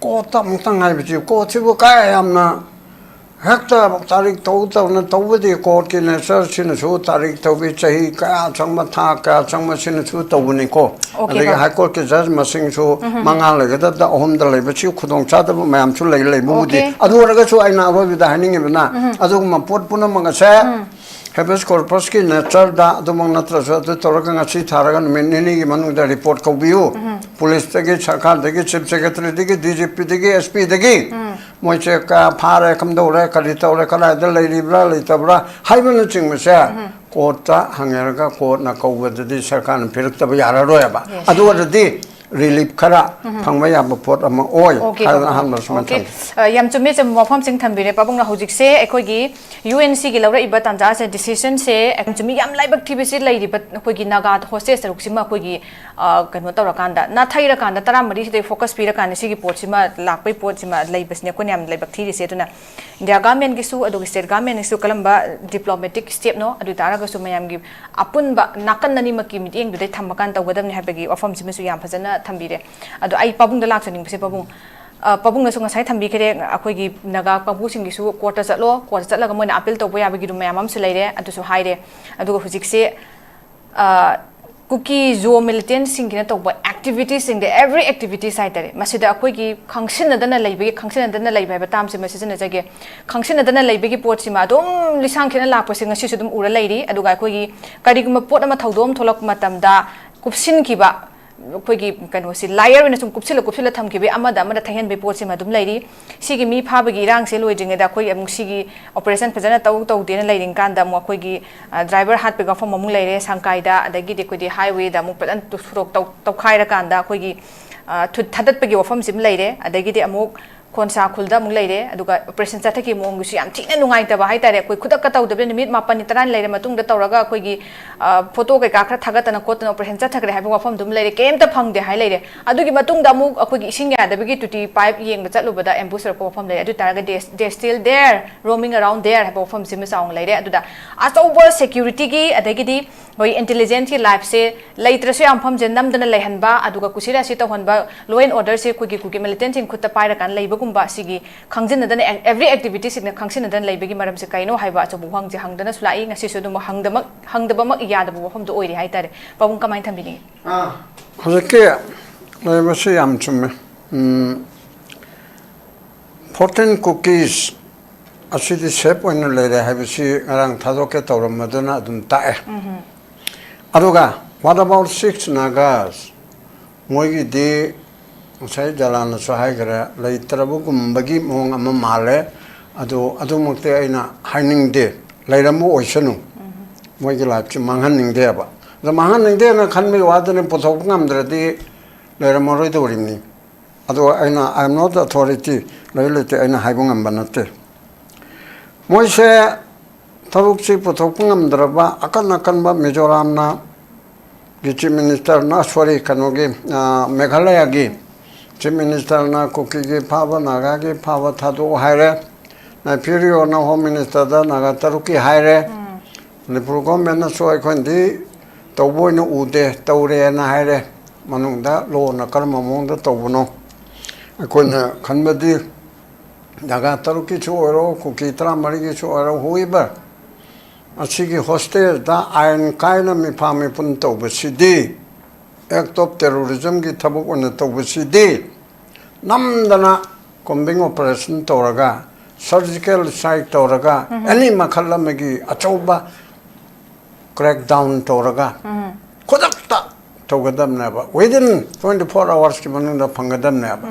courtꯇ ꯑꯃꯨꯛꯇꯪ ꯍꯥꯏꯕꯁꯤ, courtꯁꯤꯕꯨ ꯀꯥꯏ ꯌꯥꯝꯅ ꯍꯦꯛꯇ ꯇꯥꯔꯤꯛ ꯇꯧ ꯇꯧꯅ ꯇꯧꯕꯗꯤ ꯀꯣꯔꯠꯀꯤ ꯅꯦꯆꯔꯁꯤꯅꯁꯨ ꯇꯥꯔꯤꯛ ꯇꯧꯕꯤ, ꯆꯍꯤ ꯀꯌꯥ ꯆꯪꯕ, ꯊꯥ ꯀꯌꯥ ꯆꯪꯕ, ꯁꯤꯅꯁꯨ ꯇꯧꯕꯅꯤꯀꯣ꯫ Okay, ꯑꯗꯒꯤ ꯕꯕꯥ꯫ ꯍꯥꯏ ꯀꯣꯔꯠꯀꯤ ꯖꯖ ꯃꯁꯤꯡꯁꯨ ꯃꯉꯥ ꯂꯩꯒꯗꯕꯗ ꯑꯍꯨꯝꯗ ꯂꯩꯕꯁꯤ ꯈꯨꯗꯣꯡ ꯆꯥꯗꯕ ꯃꯌꯥꯝꯁꯨ ꯂꯩ, ꯂꯩꯕꯕꯨꯗꯤ꯫ Okay. ꯑꯗꯨ ꯑꯣꯏꯔꯒꯁꯨ ꯑꯩꯅ ꯑꯔꯣꯏꯕꯗ ꯍꯥꯏꯅꯤꯡꯉꯤꯕꯅ, ꯑꯗꯨꯒꯨꯝꯕ ꯄꯣꯠ ꯄꯨꯝꯅꯃꯛ ꯑꯁꯦ ꯍꯦꯕꯤꯌꯁ ꯀꯣꯔꯄꯁꯀꯤ ꯅꯦꯆꯔꯗ ꯑꯗꯨꯃꯛ ꯅꯠꯇ꯭ꯔꯁꯨ, ꯑꯗꯨ ꯇꯧꯔꯒ ꯉꯁꯤ ꯊꯥꯔꯒ ꯅꯨꯃꯤꯠ ꯅꯤꯅꯤꯒꯤ ꯃꯅꯨꯡꯗ ꯔꯤꯄꯣꯔꯠ ꯀꯧꯕꯤꯌꯨ꯫ ꯄꯨꯂꯤꯁꯇꯒꯤ, ꯁꯔꯀꯥꯔꯗꯒꯤ, ꯆꯤꯐ ꯁꯦꯀ꯭ꯔꯦꯇꯔꯤꯗꯒꯤ, ꯗꯤ ꯖꯤ ꯄꯤꯗꯒꯤ, ꯑꯦꯁ ꯄꯤꯗꯒꯤ ꯃꯣꯏꯁꯦ ꯀ-, ꯐꯥꯔꯦ, ꯀꯝꯗꯧꯔꯦ, ꯀꯔꯤ ꯇꯧꯔꯦ, ꯀꯗꯥꯏꯗ ꯂꯩꯔꯤꯕ꯭ꯔꯥ, ꯂꯩꯇꯕ꯭ꯔꯥ ꯍꯥꯏꯕꯅꯆꯤꯡꯕꯁꯦ ꯀꯣꯔꯠꯇ ꯍꯪꯅꯔꯒ ꯀꯣꯔꯠꯅ ꯀꯧꯕꯗꯗꯤ ꯁꯔꯀꯥꯔꯅ ꯄꯤꯔꯛꯇꯕ ꯌꯥꯔꯔꯣꯏꯕ꯫ Yes. ꯑꯗꯨ ꯑꯣꯏꯔꯗꯤ ꯔꯤꯂꯤꯐ ꯈꯔ ꯐꯪꯕ ꯌꯥꯕ ꯄꯣꯠ ꯑꯃ ꯑꯣꯏ Okay, ꯍꯥꯏꯗꯅ ꯄꯥꯕꯨꯡ꯫ ꯑꯍꯥꯟꯕ ꯁꯨꯃꯥꯏꯅ Okay. ꯊꯝꯃꯤ꯫ ꯑ, ꯌꯥꯝ ꯆꯨꯝꯃꯦ, ꯆꯨꯝꯕ ꯋꯥꯐꯝꯁꯤꯡ ꯊꯝꯕꯤꯔꯦ ꯄꯥꯕꯨꯡꯅ꯫ ꯍꯧꯖꯤꯛꯁꯦ ꯑꯩꯈꯣꯏꯒꯤ ꯌꯨ ꯑꯦꯟ ꯁꯤꯒꯤ ꯂꯧꯔꯛꯏꯕ ꯇꯥꯟꯖꯥꯁꯦ, ꯗꯤꯁꯤꯖꯟꯁꯦ ꯌꯥꯝ ꯆꯨꯝꯃꯤ, ꯌꯥꯝ ꯂꯥꯏꯕꯛ ꯊꯤꯕꯁꯤ ꯂꯩꯔꯤꯕ ꯑꯩꯈꯣꯏꯒꯤ ꯅꯥꯒꯥ ꯍꯣꯁꯇꯦꯖ ꯇꯔꯨꯛꯁꯤꯃ ꯑꯩꯈꯣꯏꯒꯤ, ꯑ, ꯀꯩꯅꯣ ꯇꯧꯔꯀꯥꯟꯗ, ꯅꯥꯊꯩꯔꯀꯥꯟꯗ, ꯇꯔꯥꯃꯔꯤꯁꯤꯗ ꯐꯣꯀꯁ ꯄꯤꯔꯀꯥꯟꯗ ꯁꯤꯒꯤ ꯄꯣꯠꯁꯤꯃ ꯂꯥꯛꯄꯩ ꯄꯣꯠꯁꯤꯃ ꯂꯩꯕꯁꯤꯅꯦ ꯑꯩꯈꯣꯏꯅ ꯌꯥꯝ ꯂꯥꯏꯕꯛ ꯊꯤꯔꯤꯁꯦ꯫ ꯑꯗꯨꯅ ꯏꯟꯗꯤꯌꯥ ꯒꯚꯔꯟꯃꯦꯟꯠꯀꯤꯁꯨ ꯑꯗꯨꯒ ꯁ꯭ꯇꯦꯠ ꯒꯚꯔꯟꯃꯦꯟꯠꯅꯁꯨ ꯀꯔꯝꯕ ꯗꯤꯄ꯭ꯂꯣꯃꯦꯇꯤꯛ ꯁ꯭ꯇꯦꯞꯅꯣ, ꯑꯗꯨ ꯑꯣꯏ ꯇꯥꯔꯒꯁꯨ ꯃꯌꯥꯝꯒꯤ ꯑꯄꯨꯟꯕ ꯅꯥꯀꯟ ꯑꯅꯤꯃꯛꯀꯤ ꯃꯤꯠꯌꯦꯡꯗꯨꯗꯩ ꯊꯝꯃꯀꯥꯟꯗ ꯇꯧꯒꯗꯕꯅꯤ ꯍꯥꯏꯕꯒꯤ ꯋꯥꯐꯝꯁꯤꯃꯁꯨ ꯌꯥꯝ ꯐꯖꯅ ꯊꯝꯕꯤꯔꯦ꯫ ꯑꯗꯣ ꯑꯩ ꯄꯥꯕꯨꯡꯗ ꯂꯥꯛꯆꯅꯤꯡꯕꯁꯦ, ꯄꯥꯕꯨꯡ, ꯑ, ꯄꯥꯕꯨꯡꯅꯁꯨ ꯉꯁꯥꯏ ꯊꯝꯕꯤꯈ꯭ꯔꯦ, ꯑꯩꯈꯣꯏꯒꯤ ꯅꯥꯒꯥ ꯀꯥꯡꯕꯨꯁꯤꯡꯒꯤꯁꯨ ꯀꯣꯔꯠꯇ ꯆꯠꯂꯣ, ꯀꯣꯔꯠꯇ ꯆꯠꯂꯒ ꯃꯣꯏꯅ ꯑꯄꯤꯜ ꯇꯧꯕ ꯌꯥꯕꯒꯤꯗꯨ ꯃꯌꯥꯝ ꯑꯃꯁꯨ ꯂꯩꯔꯦ, ꯑꯗꯨꯁꯨ ꯍꯥꯏꯔꯦ꯫ ꯑꯗꯨꯒ ꯍꯧꯖꯤꯛꯁꯦ, ꯑ, ꯀꯨꯀꯤ ꯖꯣ ꯃꯤꯂꯤꯇꯦꯟꯠꯁꯤꯡꯒꯤꯅ ꯇꯧꯕ ꯑꯦꯛꯇꯤꯚꯤꯇꯤꯁꯁꯤꯡꯗ, ꯑꯦꯚ꯭ꯔꯤ ꯑꯦꯛꯇꯤꯚꯤꯇꯤꯁ ꯍꯥꯏꯇꯥꯔꯦ, ꯃꯁꯤꯗ ꯑꯩꯈꯣꯏꯒꯤ ꯈꯪꯁꯤꯟꯅꯗꯅ ꯂꯩꯕꯒꯤ, ꯈꯪꯁꯤꯟꯅꯗꯅ ꯂꯩꯕ ꯍꯥꯏꯕ ꯇꯥꯝꯁꯤꯃ ꯁꯤꯖꯤꯟꯅꯖꯒꯦ꯫ ꯈꯪꯁꯤꯟꯅꯗꯅ ꯂꯩꯕꯒꯤ ꯄꯣꯠꯁꯤꯃ ꯑꯗꯨꯝ ꯂꯤꯁꯥꯡ ꯈꯦꯠꯅ ꯂꯥꯛꯄꯁꯦ ꯉꯁꯤꯁꯨ ꯑꯗꯨꯝ ꯎꯔ ꯂꯩꯔꯤ꯫ ꯑꯗꯨꯒ ꯑꯩꯈꯣꯏꯒꯤ ꯀꯔꯤꯒꯨꯝꯕ ꯄꯣꯠ ꯑꯃ, ꯊꯧꯗꯣꯛ ꯑꯃ ꯊꯣꯛꯂꯛꯄ ꯃꯇꯝꯗ ꯀꯨꯞꯁꯤꯟꯈꯤꯕ, ꯑꯩꯈꯣꯏꯒꯤ ꯀꯩꯅꯣꯁꯤ, ꯂꯥꯏꯌꯔ ꯑꯣꯏꯅ ꯁꯨꯝ ꯀꯨꯞꯁꯤꯜꯂ ꯀꯨꯞꯁꯤꯜꯂ ꯊꯝꯈꯤꯕꯒꯤ ꯑꯃꯗ ꯑꯃꯗ ꯊꯩꯍꯟꯕꯒꯤ ꯄꯣꯠꯁꯤꯃ ꯑꯗꯨꯝ ꯂꯩꯔꯤ꯫ ꯁꯤꯒꯤ ꯃꯤ ꯐꯥꯕꯒꯤ ꯏꯔꯥꯡꯁꯦ ꯂꯣꯏꯗ꯭ꯔꯤꯉꯩꯗ ꯑꯩꯈꯣꯏ ꯑꯃꯨꯛ ꯁꯤꯒꯤ ꯑꯣꯄꯔꯦꯁꯟ ꯐꯖꯅ ꯇꯧ ꯇꯧꯗꯦꯅ ꯂꯩꯔꯤꯉꯀꯥꯟꯗ ꯑꯃꯨꯛ ꯑꯩꯈꯣꯏꯒꯤ, ꯑ, ꯗ꯭ꯔꯥꯏꯚꯔ ꯍꯥꯠꯄꯒꯤ ꯋꯥꯐꯝ ꯑꯃꯨꯛ ꯂꯩꯔꯦ ꯁꯪꯀꯥꯏꯗ, ꯑꯗꯒꯤꯗꯤ ꯑꯩꯈꯣꯏꯗꯤ ꯍꯥꯏꯋꯦꯗ ꯑꯃꯨꯛ ꯐꯖꯅ ꯇꯨ-, ꯁꯣꯔꯣꯛ ꯇꯧ-, ꯇꯧꯈꯥꯏꯔꯀꯥꯟꯗ ꯑꯩꯈꯣꯏꯒꯤ, ꯑ, ꯊꯨꯠ ꯊꯥꯗꯠꯄꯒꯤ ꯋꯥꯐꯝꯁꯤ ꯑꯃ ꯂꯩꯔꯦ꯫ ꯑꯗꯒꯤꯗꯤ ꯑꯃꯨꯛ ꯈꯣꯟꯁꯥ ꯈꯨꯜꯗ ꯑꯃꯨꯛ ꯂꯩꯔꯦ꯫ ꯑꯗꯨꯒ ꯑꯣꯄꯔꯦꯁꯟ ꯆꯠꯊꯈꯤꯕ ꯃꯑꯣꯡꯗꯨꯁꯨ ꯌꯥꯝ ꯊꯤꯅ ꯅꯨꯡꯉꯥꯏꯇꯕ ꯍꯥꯏꯇꯥꯔꯦ꯫ ꯑꯩꯈꯣꯏ ꯈꯨꯗꯛꯀ ꯇꯧꯗꯕꯅꯤꯅ ꯅꯨꯃꯤꯠ ꯃꯥꯄꯟꯅꯤ ꯇꯔꯥꯅꯤ ꯂꯩꯔ ꯃꯇꯨꯡꯗ ꯇꯧꯔꯒ ꯑꯩꯈꯣꯏꯒꯤ, ꯑ, ꯐꯣꯇꯣ ꯀꯩꯀꯥ ꯈꯔ ꯊꯥꯒꯠꯇꯅ ꯈꯣꯠꯇꯅ ꯑꯣꯄꯔꯦꯁꯟ ꯆꯠꯊꯈ꯭ꯔꯦ ꯍꯥꯏꯕ ꯋꯥꯐꯝꯗꯨ ꯑꯃ ꯂꯩꯔꯦ, ꯀꯩꯝꯇ ꯐꯪꯗꯦ ꯍꯥꯏ ꯂꯩꯔꯦ꯫ ꯑꯗꯨꯒꯤ ꯃꯇꯨꯡꯗ ꯑꯃꯨꯛ ꯑꯩꯈꯣꯏꯒꯤ ꯏꯁꯤꯡ ꯌꯥꯗꯕꯒꯤ ꯇꯨꯇꯤ ꯄꯥꯏꯞ ꯌꯦꯡꯕ ꯆꯠꯂꯨꯕꯗ ꯑꯦꯝꯕꯨꯁ ꯇꯧꯔꯛꯄ ꯋꯥꯐꯝ ꯂꯩꯔꯦ꯫ ꯑꯗꯨ ꯑꯣꯏ ꯇꯥꯔꯒꯗꯤ they still there, roaming around there ꯍꯥꯏꯕ ꯋꯥꯐꯝꯁꯤꯃ ꯆꯥꯎꯅ ꯂꯩꯔꯦ꯫ ꯑꯗꯨꯗ ꯑꯆꯧꯕ ꯁꯦꯀ꯭ꯌꯨꯔꯤꯇꯤꯒꯤ, ꯑꯗꯒꯤꯗꯤ ꯑꯩꯈꯣꯏ ꯏꯟꯇꯦꯂꯤꯖꯦꯟꯁꯀꯤ ꯂꯥꯏꯐꯁꯦ ꯂꯩꯇ꯭ꯔꯁꯨ ꯌꯥꯝ ꯐꯝꯁꯦ ꯅꯝꯗꯅ ꯂꯩꯍꯟꯕ, ꯑꯗꯨꯒ ꯀꯨꯁꯤꯔꯥꯁꯤ ꯇꯧꯍꯟꯕ, ꯂꯣ ꯑꯦꯟ ꯑꯣꯔꯗꯔꯁꯦ ꯑꯩꯈꯣꯏꯒꯤ ꯀꯨꯀꯤ ꯃꯤꯂꯤꯇꯦꯟꯁꯤꯡ ꯈꯨꯠꯇ ꯄꯥꯏꯔꯀꯥꯟꯗ ꯂꯩꯕꯒꯨꯝꯕ, ꯁꯤꯒꯤ ꯈꯪꯖꯤꯟꯅꯗꯅ, ꯑꯦ- ꯑꯦꯚ꯭ꯔꯤ ꯑꯦꯛꯇꯤꯚꯤꯇꯤꯁꯤꯡꯅ ꯈꯪꯁꯤꯟꯅꯗꯅ ꯂꯩꯕꯒꯤ ꯃꯔꯝꯁꯦ ꯀꯩꯅꯣ ꯍꯥꯏꯕ ꯑꯆꯧꯕ ꯋꯥꯍꯪꯁꯦ ꯍꯪꯗꯅꯁꯨ ꯂꯥꯛꯏ꯫ ꯉꯁꯤꯁꯨ ꯑꯗꯨꯝ ꯍꯪꯗꯃꯛ ꯍꯪꯗꯕꯃꯛ ꯌꯥꯗꯕ ꯋꯥꯐꯝꯗꯣ ꯑꯣꯏꯔꯤ ꯍꯥꯏꯇꯥꯔꯦ꯫ ꯄꯥꯕꯨꯡ, ꯀꯃꯥꯏꯅ ꯊꯝꯕꯤꯅꯤꯡꯉꯤ? ꯍꯧꯖꯤꯛꯀꯤ ꯂꯩꯕꯁꯤ ꯌꯥꯝ ꯆꯨꯝꯃꯦ꯫ ꯐꯣꯔꯇꯤꯟ ꯀꯨꯀꯤꯁ ꯑꯁꯤꯗꯤ ꯁꯦꯐ ꯑꯣꯏꯅ ꯂꯩꯔꯦ ꯍꯥꯏꯕꯁꯤ ꯉꯔꯥꯡ ꯊꯥꯗꯣꯛꯀꯦ ꯇꯧꯔꯝꯕꯗꯨꯅ ꯑꯗꯨꯝ ꯇꯥꯛꯑꯦ꯫ ꯑꯗꯨꯒ what about six Nagas? ꯃꯣꯏꯒꯤꯗꯤ ꯉꯁꯥꯏ ꯖꯂꯥꯟꯅꯁꯨ ꯍꯥꯏꯈ꯭ꯔꯦ, ꯂꯩꯇ꯭ꯔꯕꯒꯨꯝꯕꯒꯤ ꯃꯑꯣꯡ ꯑꯃ ꯃꯥꯜꯂꯦ꯫ ꯑꯗꯨ ꯑꯗꯨꯃꯛꯇꯤ ꯑꯩꯅ ꯍꯥꯏꯅꯤꯡꯗꯦ, ꯂꯩꯔꯝꯕ ꯑꯣꯏꯁꯅꯨ꯫ ꯃꯣꯏꯒꯤ ꯂꯥꯏꯐꯁꯤ ꯃꯥꯡꯍꯟꯅꯤꯡꯗꯦꯕ꯫ ꯑꯗꯣ ꯃꯥꯡꯍꯟꯅꯤꯡꯗꯦꯅ ꯈꯟꯕꯒꯤ ꯋꯥꯗꯅꯤ, ꯄꯨꯊꯣꯛꯄ ꯉꯝꯗ꯭ꯔꯗꯤ ꯂꯩꯔꯝꯃꯔꯣꯏꯗꯧꯔꯤꯕꯅꯤ꯫ ꯑꯗꯣ ꯑꯩꯅ, I am not authority, ꯂꯩ ꯂꯩꯇꯦ ꯑꯩꯅ ꯍꯥꯏꯕ ꯉꯝꯕ ꯅꯠꯇꯦ꯫ ꯃꯣꯏꯁꯦ ꯊꯕꯛꯁꯤ ꯄꯨꯊꯣꯛꯄ ꯉꯝꯗ꯭ꯔꯕ ꯑꯀꯟ ꯑꯀꯟꯕ ꯃꯤꯖꯣꯔꯥꯝꯅ ꯒꯤ ꯆꯤꯐ ꯃꯤꯅꯤꯁꯇꯔꯅ, ꯁꯣꯔꯤ, ꯀꯩꯅꯣꯒꯤ, ꯃꯦꯘꯥꯂꯌꯥꯒꯤ ꯆꯤꯐ ꯃꯤꯅꯤꯁꯇꯔꯅ ꯀꯨꯀꯤꯒꯤ ꯐꯥꯕ, ꯅꯥꯒꯥꯒꯤ ꯐꯥꯕ ꯊꯥꯗꯣꯛꯑꯣ ꯍꯥꯏꯔꯦ꯫ ꯅꯥꯏꯐꯤꯔꯤꯌꯣꯅ ꯍꯣꯝ ꯃꯤꯅꯤꯁꯇꯔꯗ ꯅꯥꯒꯥ ꯇꯔꯨꯛꯀꯤ ꯍꯥꯏꯔꯦ꯫ ꯃꯅꯤꯄꯨꯔ ꯒꯣꯔꯃꯦꯟꯅꯁꯨ ꯑꯩꯈꯣꯏꯅꯗꯤ ꯇꯧꯕ ꯑꯣꯏꯅ ꯎꯗꯦ, ꯇꯧꯔꯦꯅ ꯍꯥꯏꯔꯦ꯫ ꯃꯅꯨꯡꯗ ꯂꯣꯅ ꯀꯔꯝꯕ ꯃꯑꯣꯡꯗ ꯇꯧꯕꯅꯣ? ꯑꯩꯈꯣꯏꯅ ꯈꯟꯕꯗꯤ ꯅꯥꯒꯥ ꯇꯔꯨꯛꯀꯤꯁꯨ ꯑꯣꯏꯔꯣ, ꯀꯨꯀꯤ ꯇꯔꯥꯃꯔꯤꯒꯤꯁꯨ ꯑꯣꯏꯔꯣ, whoever, ꯑꯁꯤꯒꯤ ꯍꯣꯁꯇꯦꯖꯗ ꯑꯥꯏꯟ ꯀꯥꯏꯅ ꯃꯤꯐꯥ ꯃꯤꯄꯨꯟ ꯇꯧꯕꯁꯤꯗꯤ, ꯑꯦꯛ ꯑꯣꯐ ꯇꯦꯔꯣꯔꯤꯖꯝꯒꯤ ꯊꯕꯛ ꯑꯣꯏꯅ ꯇꯧꯕꯁꯤꯗꯤ, ꯅꯝꯗꯅ ꯀꯣꯝꯕꯤꯡ ꯑꯣꯄꯔꯦꯁꯟ ꯇꯧꯔꯒ, ꯁꯔꯖꯤꯀꯦꯜ ꯁ꯭ꯇ꯭ꯔꯥꯏꯛ ꯇꯧꯔꯒ, ꯑꯦꯅꯤ ꯃꯈꯜ ꯑꯃꯒꯤ ꯑꯆꯧꯕ ꯀ꯭ꯔꯦꯛ ꯗꯥꯎꯟ ꯇꯧꯔꯒ ꯈꯨꯗꯛꯇ ꯇꯧꯒꯗꯕꯅꯦꯕ, within twenty four hoursꯀꯤ ꯃꯅꯨꯡꯗ ꯐꯪꯒꯗꯕꯅꯦꯕ꯫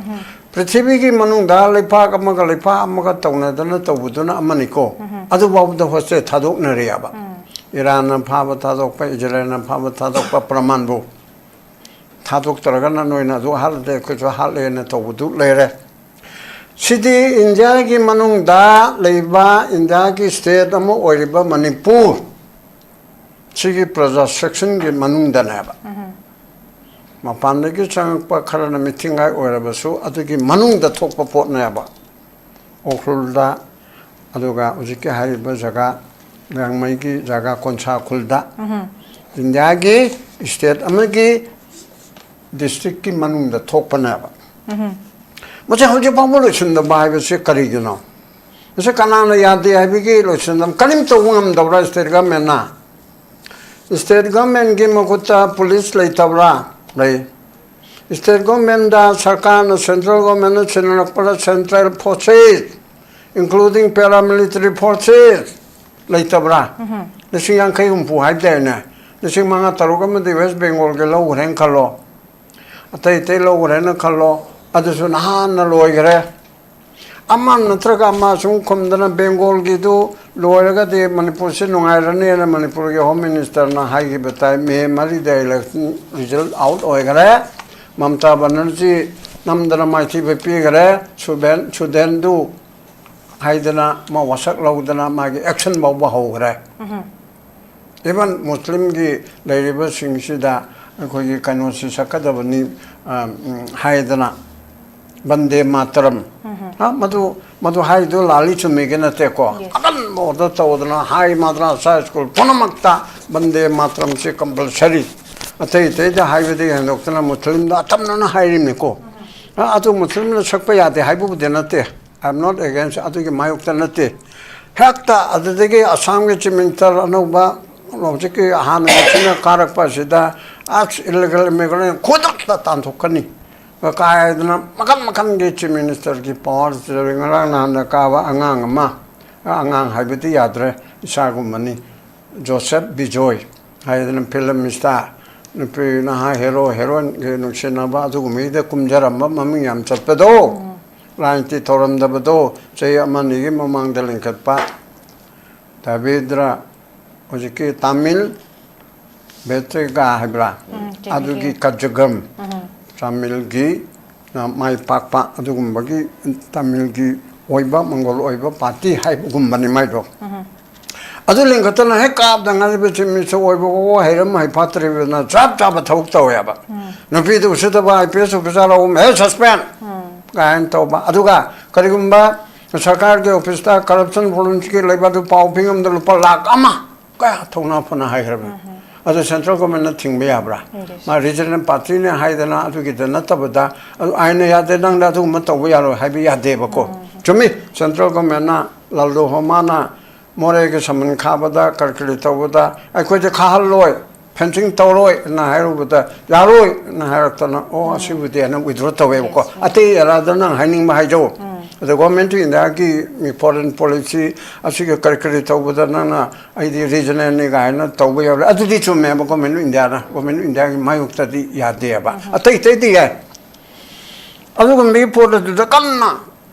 ꯄ꯭ꯔꯤꯊꯤꯕꯤꯒꯤ ꯃꯅꯨꯡꯗ ꯂꯩꯄꯥꯛ ꯑꯃꯒ ꯂꯩꯄꯥꯛ ꯑꯃꯒ ꯇꯧꯅꯗꯅ ꯇꯧꯕꯗꯨꯅ ꯑꯃꯅꯤꯀꯣ꯫ ꯑꯗꯨꯐꯥꯎꯕꯗ ꯍꯣꯁꯇꯦꯖ ꯊꯥꯗꯣꯛꯅꯔꯤꯑꯕ꯫ ꯏꯔꯥꯟꯅ ꯐꯥꯕ ꯊꯥꯗꯣꯛꯄ, ꯏꯖꯔꯦꯜꯅ ꯐꯥꯕ ꯊꯥꯗꯣꯛꯄ, ꯄ꯭ꯔꯃꯥꯟꯕꯨ ꯊꯥꯗꯣꯛꯇ꯭ꯔꯒꯅ ꯅꯣꯏꯅ ꯑꯗꯨ ꯍꯥꯠꯂꯗꯤ ꯑꯩꯈꯣꯏꯁꯨ ꯍꯥꯠꯂꯦꯅ ꯇꯧꯕꯗꯨ ꯂꯩꯔꯦ꯫ ꯁꯤꯗꯤ ꯏꯟꯗꯤꯌꯥꯒꯤ ꯃꯅꯨꯡꯗ ꯂꯩꯕ, ꯏꯟꯗꯤꯌꯥꯒꯤ ꯁ꯭ꯇꯦꯠ ꯑꯃ ꯑꯣꯏꯔꯤꯕ ꯃꯅꯤꯄꯨꯔ, ꯁꯤꯒꯤ ꯄ꯭ꯔꯖꯥ ꯁꯦꯛꯁꯟꯒꯤ ꯃꯅꯨꯡꯗꯅꯦꯕ꯫ ꯃꯄꯥꯟꯗꯒꯤ ꯆꯪꯉꯛꯄ ꯈꯔꯅ ꯃꯤꯊꯤꯡꯒꯥꯏ ꯑꯣꯏꯔꯕꯁꯨ ꯑꯗꯨꯒꯤ ꯃꯅꯨꯡꯗ ꯊꯣꯛꯄ ꯄꯣꯠꯅꯦꯕ꯫ ꯎꯈ꯭ꯔꯨꯜꯗ, ꯑꯗꯨꯒ ꯍꯧꯖꯤꯛꯀꯤ ꯍꯥꯏꯔꯤꯕ ꯖꯒꯥ, ꯂꯤꯌꯥꯡꯃꯩꯒꯤ ꯖꯒꯥ ꯀꯣꯟꯁꯥ ꯎꯈ꯭ꯔꯨꯜꯗ, ꯏꯟꯗꯤꯌꯥꯒꯤ ꯁ꯭ꯇꯦꯠ ꯑꯃꯒꯤ ꯗꯤꯁꯇ꯭ꯔꯤꯛꯀꯤ ꯃꯅꯨꯡꯗ ꯊꯣꯛꯄꯅꯦꯕ꯫ ꯃꯁꯤ ꯍꯧꯖꯤꯛ ꯐꯥꯎꯕ ꯂꯣꯏꯁꯤꯟꯗꯕ ꯍꯥꯏꯕꯁꯤ ꯀꯔꯤꯒꯤꯅꯣ? ꯃꯁꯤ ꯀꯅꯥꯅ ꯌꯥꯗꯦ ꯍꯥꯏꯕꯒꯤ ꯂꯣꯏꯁꯤꯟꯗꯕ? ꯀꯔꯤꯝ ꯇꯧꯕ ꯉꯝꯗꯕ꯭ꯔꯥ ꯁ꯭ꯇꯦꯠ ꯒꯚꯔꯟꯃꯦꯟꯅ? ꯁ꯭ꯇꯦꯠ ꯒꯚꯔꯟꯃꯦꯟꯒꯤ ꯃꯈꯨꯠꯇ ꯄꯨꯂꯤꯁ ꯂꯩꯇꯕ꯭ꯔꯥ? ꯂꯩ꯫ ꯁ꯭ꯇꯦꯠ ꯒꯚꯔꯟꯃꯦꯟꯗ ꯁꯔꯀꯥꯔꯅ, ꯁꯦꯟꯇ꯭ꯔꯦꯜ ꯒꯚꯔꯟꯃꯦꯟꯅ ꯁꯤꯟꯅꯔꯛꯄꯗ central forces, including paramilitary forces, ꯂꯩꯇꯕ꯭ꯔꯥ? ꯂꯤꯁꯤꯡ ꯌꯥꯡꯈꯩ ꯍꯨꯝꯐꯨ ꯍꯥꯏꯕꯗꯥꯏꯅꯦ? ꯂꯤꯁꯤꯡ ꯃꯉꯥ ꯇꯔꯨꯛ ꯑꯃꯗꯤ ꯋꯦꯁ ꯕꯦꯡꯒꯣꯜꯒꯤ ꯂꯧꯈ꯭ꯔꯦꯅ ꯈꯜꯂꯣ, ꯑꯇꯩ ꯑꯇꯩ ꯂꯧꯈ꯭ꯔꯦꯅ ꯈꯜꯂꯣ, ꯑꯗꯨꯁꯨ ꯅꯍꯥꯟꯅ ꯂꯣꯏꯈ꯭ꯔꯦ꯫ ꯑꯃ ꯅꯠꯇ꯭ꯔꯒ ꯑꯃ ꯁꯨꯝ ꯈꯨꯝꯗꯅ ꯕꯦꯡꯒꯣꯜꯒꯤꯗꯨ ꯂꯣꯏꯔꯒꯗꯤ ꯃꯅꯤꯄꯨꯔꯁꯤ ꯅꯨꯡꯉꯥꯏꯔꯅꯤꯅ ꯃꯅꯤꯄꯨꯔꯒꯤ ꯍꯣꯝ ꯃꯤꯅꯤꯁꯇꯔꯅ ꯍꯥꯏꯈꯤꯕ ꯇꯥꯏ꯫ ꯃꯦ ꯃꯔꯤꯗ ꯏꯂꯦꯛꯁꯟ ꯔꯤꯖꯜ ꯑꯥꯎꯠ ꯑꯣꯏꯈꯔꯦ꯫ ꯃꯃꯇꯥ ꯕꯅꯔꯖꯤ ꯅꯝꯗꯅ ꯃꯥꯏꯊꯤꯕ ꯄꯤꯈꯔꯦ꯫ ꯁꯨꯕꯦꯟ, ꯁꯨꯗꯦꯟꯗꯨ ꯍꯥꯏꯗꯅ ꯃꯥ ꯋꯥꯁꯛ ꯂꯧꯗꯅ ꯃꯥꯒꯤ ꯑꯦꯛꯁꯟ ꯐꯥꯎꯕ ꯍꯧꯈ꯭ꯔꯦ꯫ ꯏꯚꯟ ꯃꯨꯁꯂꯤꯝꯒꯤ ꯂꯩꯔꯤꯕꯁꯤꯡꯁꯤꯗ ꯑꯩꯈꯣꯏꯒꯤ ꯀꯩꯅꯣꯁꯤ ꯁꯛꯀꯗꯕꯅꯤ, ꯑ, ꯎꯝ, ꯍꯥꯏꯗꯅ ꯕꯟꯗꯦ ꯃꯥꯇꯔꯝ꯫ ꯑ, ꯃꯗꯨ, ꯃꯗꯨ ꯍꯥꯏꯗꯨ ꯂꯥꯜꯂꯤ ꯆꯨꯝꯃꯤꯒꯤ ꯅꯠꯇꯦꯀꯣ꯫ Yes. ꯑꯀꯟꯕ ꯑꯣꯔꯗꯔ ꯇꯧꯗꯅ ꯍꯥꯏ ꯃꯗ꯭ꯔꯥꯁꯥ ꯁ꯭ꯀꯨꯜ ꯄꯨꯝꯅꯃꯛꯇ ꯕꯟꯗꯦ ꯃꯥꯇꯔꯝꯁꯤ ꯀꯝꯄꯜꯁꯔꯤ꯫ ꯑꯇꯩ ꯑꯇꯩꯗ ꯍꯥꯏꯕꯗꯒꯤ ꯍꯦꯟꯗꯣꯛꯇꯅ ꯃꯨꯁꯂꯤꯝꯗ ꯑꯇꯝꯅꯅ ꯍꯥꯏꯔꯤꯕꯅꯤꯀꯣ꯫ ꯑ, ꯑꯗꯨ ꯃꯨꯁꯂꯤꯝꯅ ꯁꯛꯄ ꯌꯥꯗꯦ ꯍꯥꯏꯕꯕꯨꯗꯤ ꯅꯠꯇꯦ꯫ I am not against, ꯑꯗꯨꯒꯤ ꯃꯥꯌꯣꯛꯇ ꯅꯠꯇꯦ꯫ ꯍꯦꯛꯇ ꯑꯗꯨꯗꯒꯤ ꯑꯁꯥꯝꯒꯤ ꯆꯤꯐ ꯃꯤꯅꯤꯁꯇꯔ ꯑꯅꯧꯕ ꯍꯧꯖꯤꯛꯀꯤ ꯍꯥꯟꯅ ꯃꯁꯤꯅ ꯀꯥꯔꯛꯄ ꯑꯁꯤꯗ ꯑꯁ ꯏꯂꯤꯒꯦꯜ ꯏꯃꯤꯒ꯭ꯔꯦꯟ ꯈꯨꯗꯛꯇ ꯇꯥꯟꯊꯣꯛꯀꯅꯤ ꯀꯥꯏꯗꯅ ꯃꯈꯜ ꯃꯈꯜꯒꯤ ꯆꯤꯐ ꯃꯤꯅꯤꯁꯇꯔꯒꯤ ꯄꯋꯥꯔ ꯆꯠꯆꯔꯤ꯫ ꯉꯔꯥꯡ ꯅꯍꯥꯟꯗ ꯀꯥꯕ ꯑꯉꯥꯡ ꯑꯃ, ꯑꯉꯥꯡ ꯍꯥꯏꯕꯗꯤ ꯌꯥꯗ꯭ꯔꯦ, ꯏꯁꯥꯒꯨꯝꯕꯅꯤ, ꯖꯣꯁꯦꯐ ꯕꯤꯖꯣꯏ ꯍꯥꯏꯗꯅ ꯐꯤꯂꯝ ꯏꯁꯇꯥꯔ, ꯅꯨꯄꯤ ꯅꯍꯥ ꯍꯦꯔꯣ ꯍꯦꯔꯣꯏꯟꯒꯤ ꯅꯨꯡꯁꯤꯅꯕ ꯑꯗꯨꯒꯨꯝꯕꯒꯤꯗ ꯀꯨꯝꯖꯔꯝꯕ, ꯃꯃꯤꯡ ꯌꯥꯝ ꯆꯠꯄꯗꯣ, ꯎꯝ꯫ ꯔꯥꯖꯅꯤꯇꯤ ꯇꯧꯔꯝꯗꯕꯗꯣ ꯆꯍꯤ ꯑꯃ ꯑꯅꯤꯒꯤ ꯃꯃꯥꯡꯗ ꯂꯤꯡꯈꯠꯄ ꯗꯥꯕꯤꯗ꯭ꯔ ꯍꯧꯖꯤꯛꯀꯤ ꯇꯥꯃꯤꯜ ꯕꯦꯇ꯭ꯔꯤꯒꯥ ꯍꯥꯏꯕ꯭ꯔꯥ? ꯎꯝ, ꯆꯨꯝꯃꯤ, ꯑꯗꯨꯒꯤ ꯆꯨꯝꯃꯤ꯫ ꯀꯖꯒꯝ ꯎꯝ꯫ ꯇꯥꯃꯤꯜꯒꯤ, ꯑ, ꯃꯥꯏ ꯄꯥꯛꯄ ꯑꯗꯨꯒꯨꯝꯕꯒꯤ ꯇꯥꯃꯤꯜꯒꯤ ꯑꯣꯏꯕ, ꯃꯪꯒꯣꯜ ꯑꯣꯏꯕ ꯄꯥꯔꯇꯤ ꯍꯥꯏꯕꯒꯨꯝꯕꯅꯤ ꯃꯥꯏꯗꯣ꯫ ꯎꯝ꯫ ꯑꯗꯨ ꯂꯤꯡꯈꯠꯇꯅ ꯍꯦꯛ ꯀꯥꯕꯗ ꯉꯥꯏꯔꯤꯕ ꯆꯤꯐ ꯃꯤꯅꯤꯁꯇꯔ ꯑꯣꯏꯕ ꯍꯩꯔꯝ ꯍꯩꯐꯥꯠꯇ꯭ꯔꯤꯕꯅ ꯆꯞ ꯆꯥꯕ ꯊꯕꯛ ꯇꯧꯋꯦꯕ꯫ ꯎꯝ꯫ ꯅꯨꯄꯤꯗꯨ ꯎꯁꯤꯠꯇꯕ IPS officer ꯑꯃ, "ꯍꯦ, suspend!" ꯎꯝ꯫ ꯀꯥꯏꯅ ꯇꯧꯕ꯫ ꯑꯗꯨꯒ ꯀꯔꯤꯒꯨꯝꯕ ꯁꯔꯀꯥꯔꯒꯤ ꯑꯣꯐꯤꯁꯇ corruption ꯐꯣꯔꯦꯟꯁꯤꯛꯀꯤ ꯂꯩꯕ ꯑꯗꯨ ꯄꯥꯎ ꯄꯤꯉꯝꯗ ꯂꯨꯄꯥ ꯂꯥꯈ ꯑꯃ ꯀꯌꯥ ꯊꯧꯅꯥ ꯐꯅ ꯍꯥꯏꯈ꯭ꯔꯕꯅꯤ꯫ ꯎꯝ꯫ ꯑꯗꯣ central governmentꯅ ꯊꯤꯡꯕ ꯌꯥꯕ꯭ꯔꯥ? ꯃꯥ regional partyꯅꯦ ꯍꯥꯏꯗꯅ ꯑꯗꯨꯒꯤꯗ ꯅꯠꯇꯕꯗ, ꯑꯗꯨ ꯑꯥꯏꯟꯅ ꯌꯥꯗꯦ, ꯅꯪꯗ ꯑꯗꯨꯒꯨꯝꯕ ꯇꯧꯕ ꯌꯥꯔꯣꯏ ꯍꯥꯏꯕ ꯌꯥꯗꯦꯕꯀꯣ꯫ ꯆꯨꯝꯃꯤ, central governmentꯅ ꯂꯥꯜꯗꯣ ꯍꯣꯃꯥꯅ ꯃꯣꯔꯦꯒꯤ ꯁꯃꯟ ꯈꯥꯕꯗ, ꯀꯔꯤ ꯀꯔꯤ ꯇꯧꯕꯗ ꯑꯩꯈꯣꯏꯗꯤ ꯈꯥꯍꯜꯂꯣꯏ, fencing ꯇꯧꯔꯣꯏꯅ ꯍꯥꯏꯔꯨꯕꯗ, ꯌꯥꯔꯣꯏꯅ ꯍꯥꯏꯔꯛꯇꯅ, "ꯑꯣ, ꯑꯁꯤꯕꯨꯗꯤ" ꯍꯥꯏꯅ withdraw ꯇꯧꯋꯦꯕꯀꯣ꯫ ꯑꯇꯩ areaꯗ ꯅꯪ ꯍꯥꯏꯅꯤꯡꯕ ꯍꯥꯏꯖꯧ꯫ ꯑꯗ Government of Indiaꯒꯤ foreign policy ꯑꯁꯤꯒ ꯀꯔꯤ ꯀꯔꯤ ꯇꯧꯕꯗ ꯅꯪꯅ "ꯑꯩꯗꯤ regionalꯅꯤ" ꯀꯥꯏꯅ ꯇꯧꯕ ꯌꯥꯎꯔꯦ, ꯑꯗꯨꯗꯤ ꯆꯨꯝꯃꯦꯕ꯫ Government of Indiaꯅ, Government of Indiaꯒꯤ ꯃꯥꯌꯣꯛꯇꯗꯤ ꯌꯥꯗꯦꯕ꯫ ꯑꯇꯩ ꯑꯇꯩꯗꯤ ꯌꯥꯏ꯫ ꯑꯗꯨꯒꯨꯝꯕꯒꯤ ꯄꯣꯠ ꯑꯗꯨꯗ ꯀꯟꯅ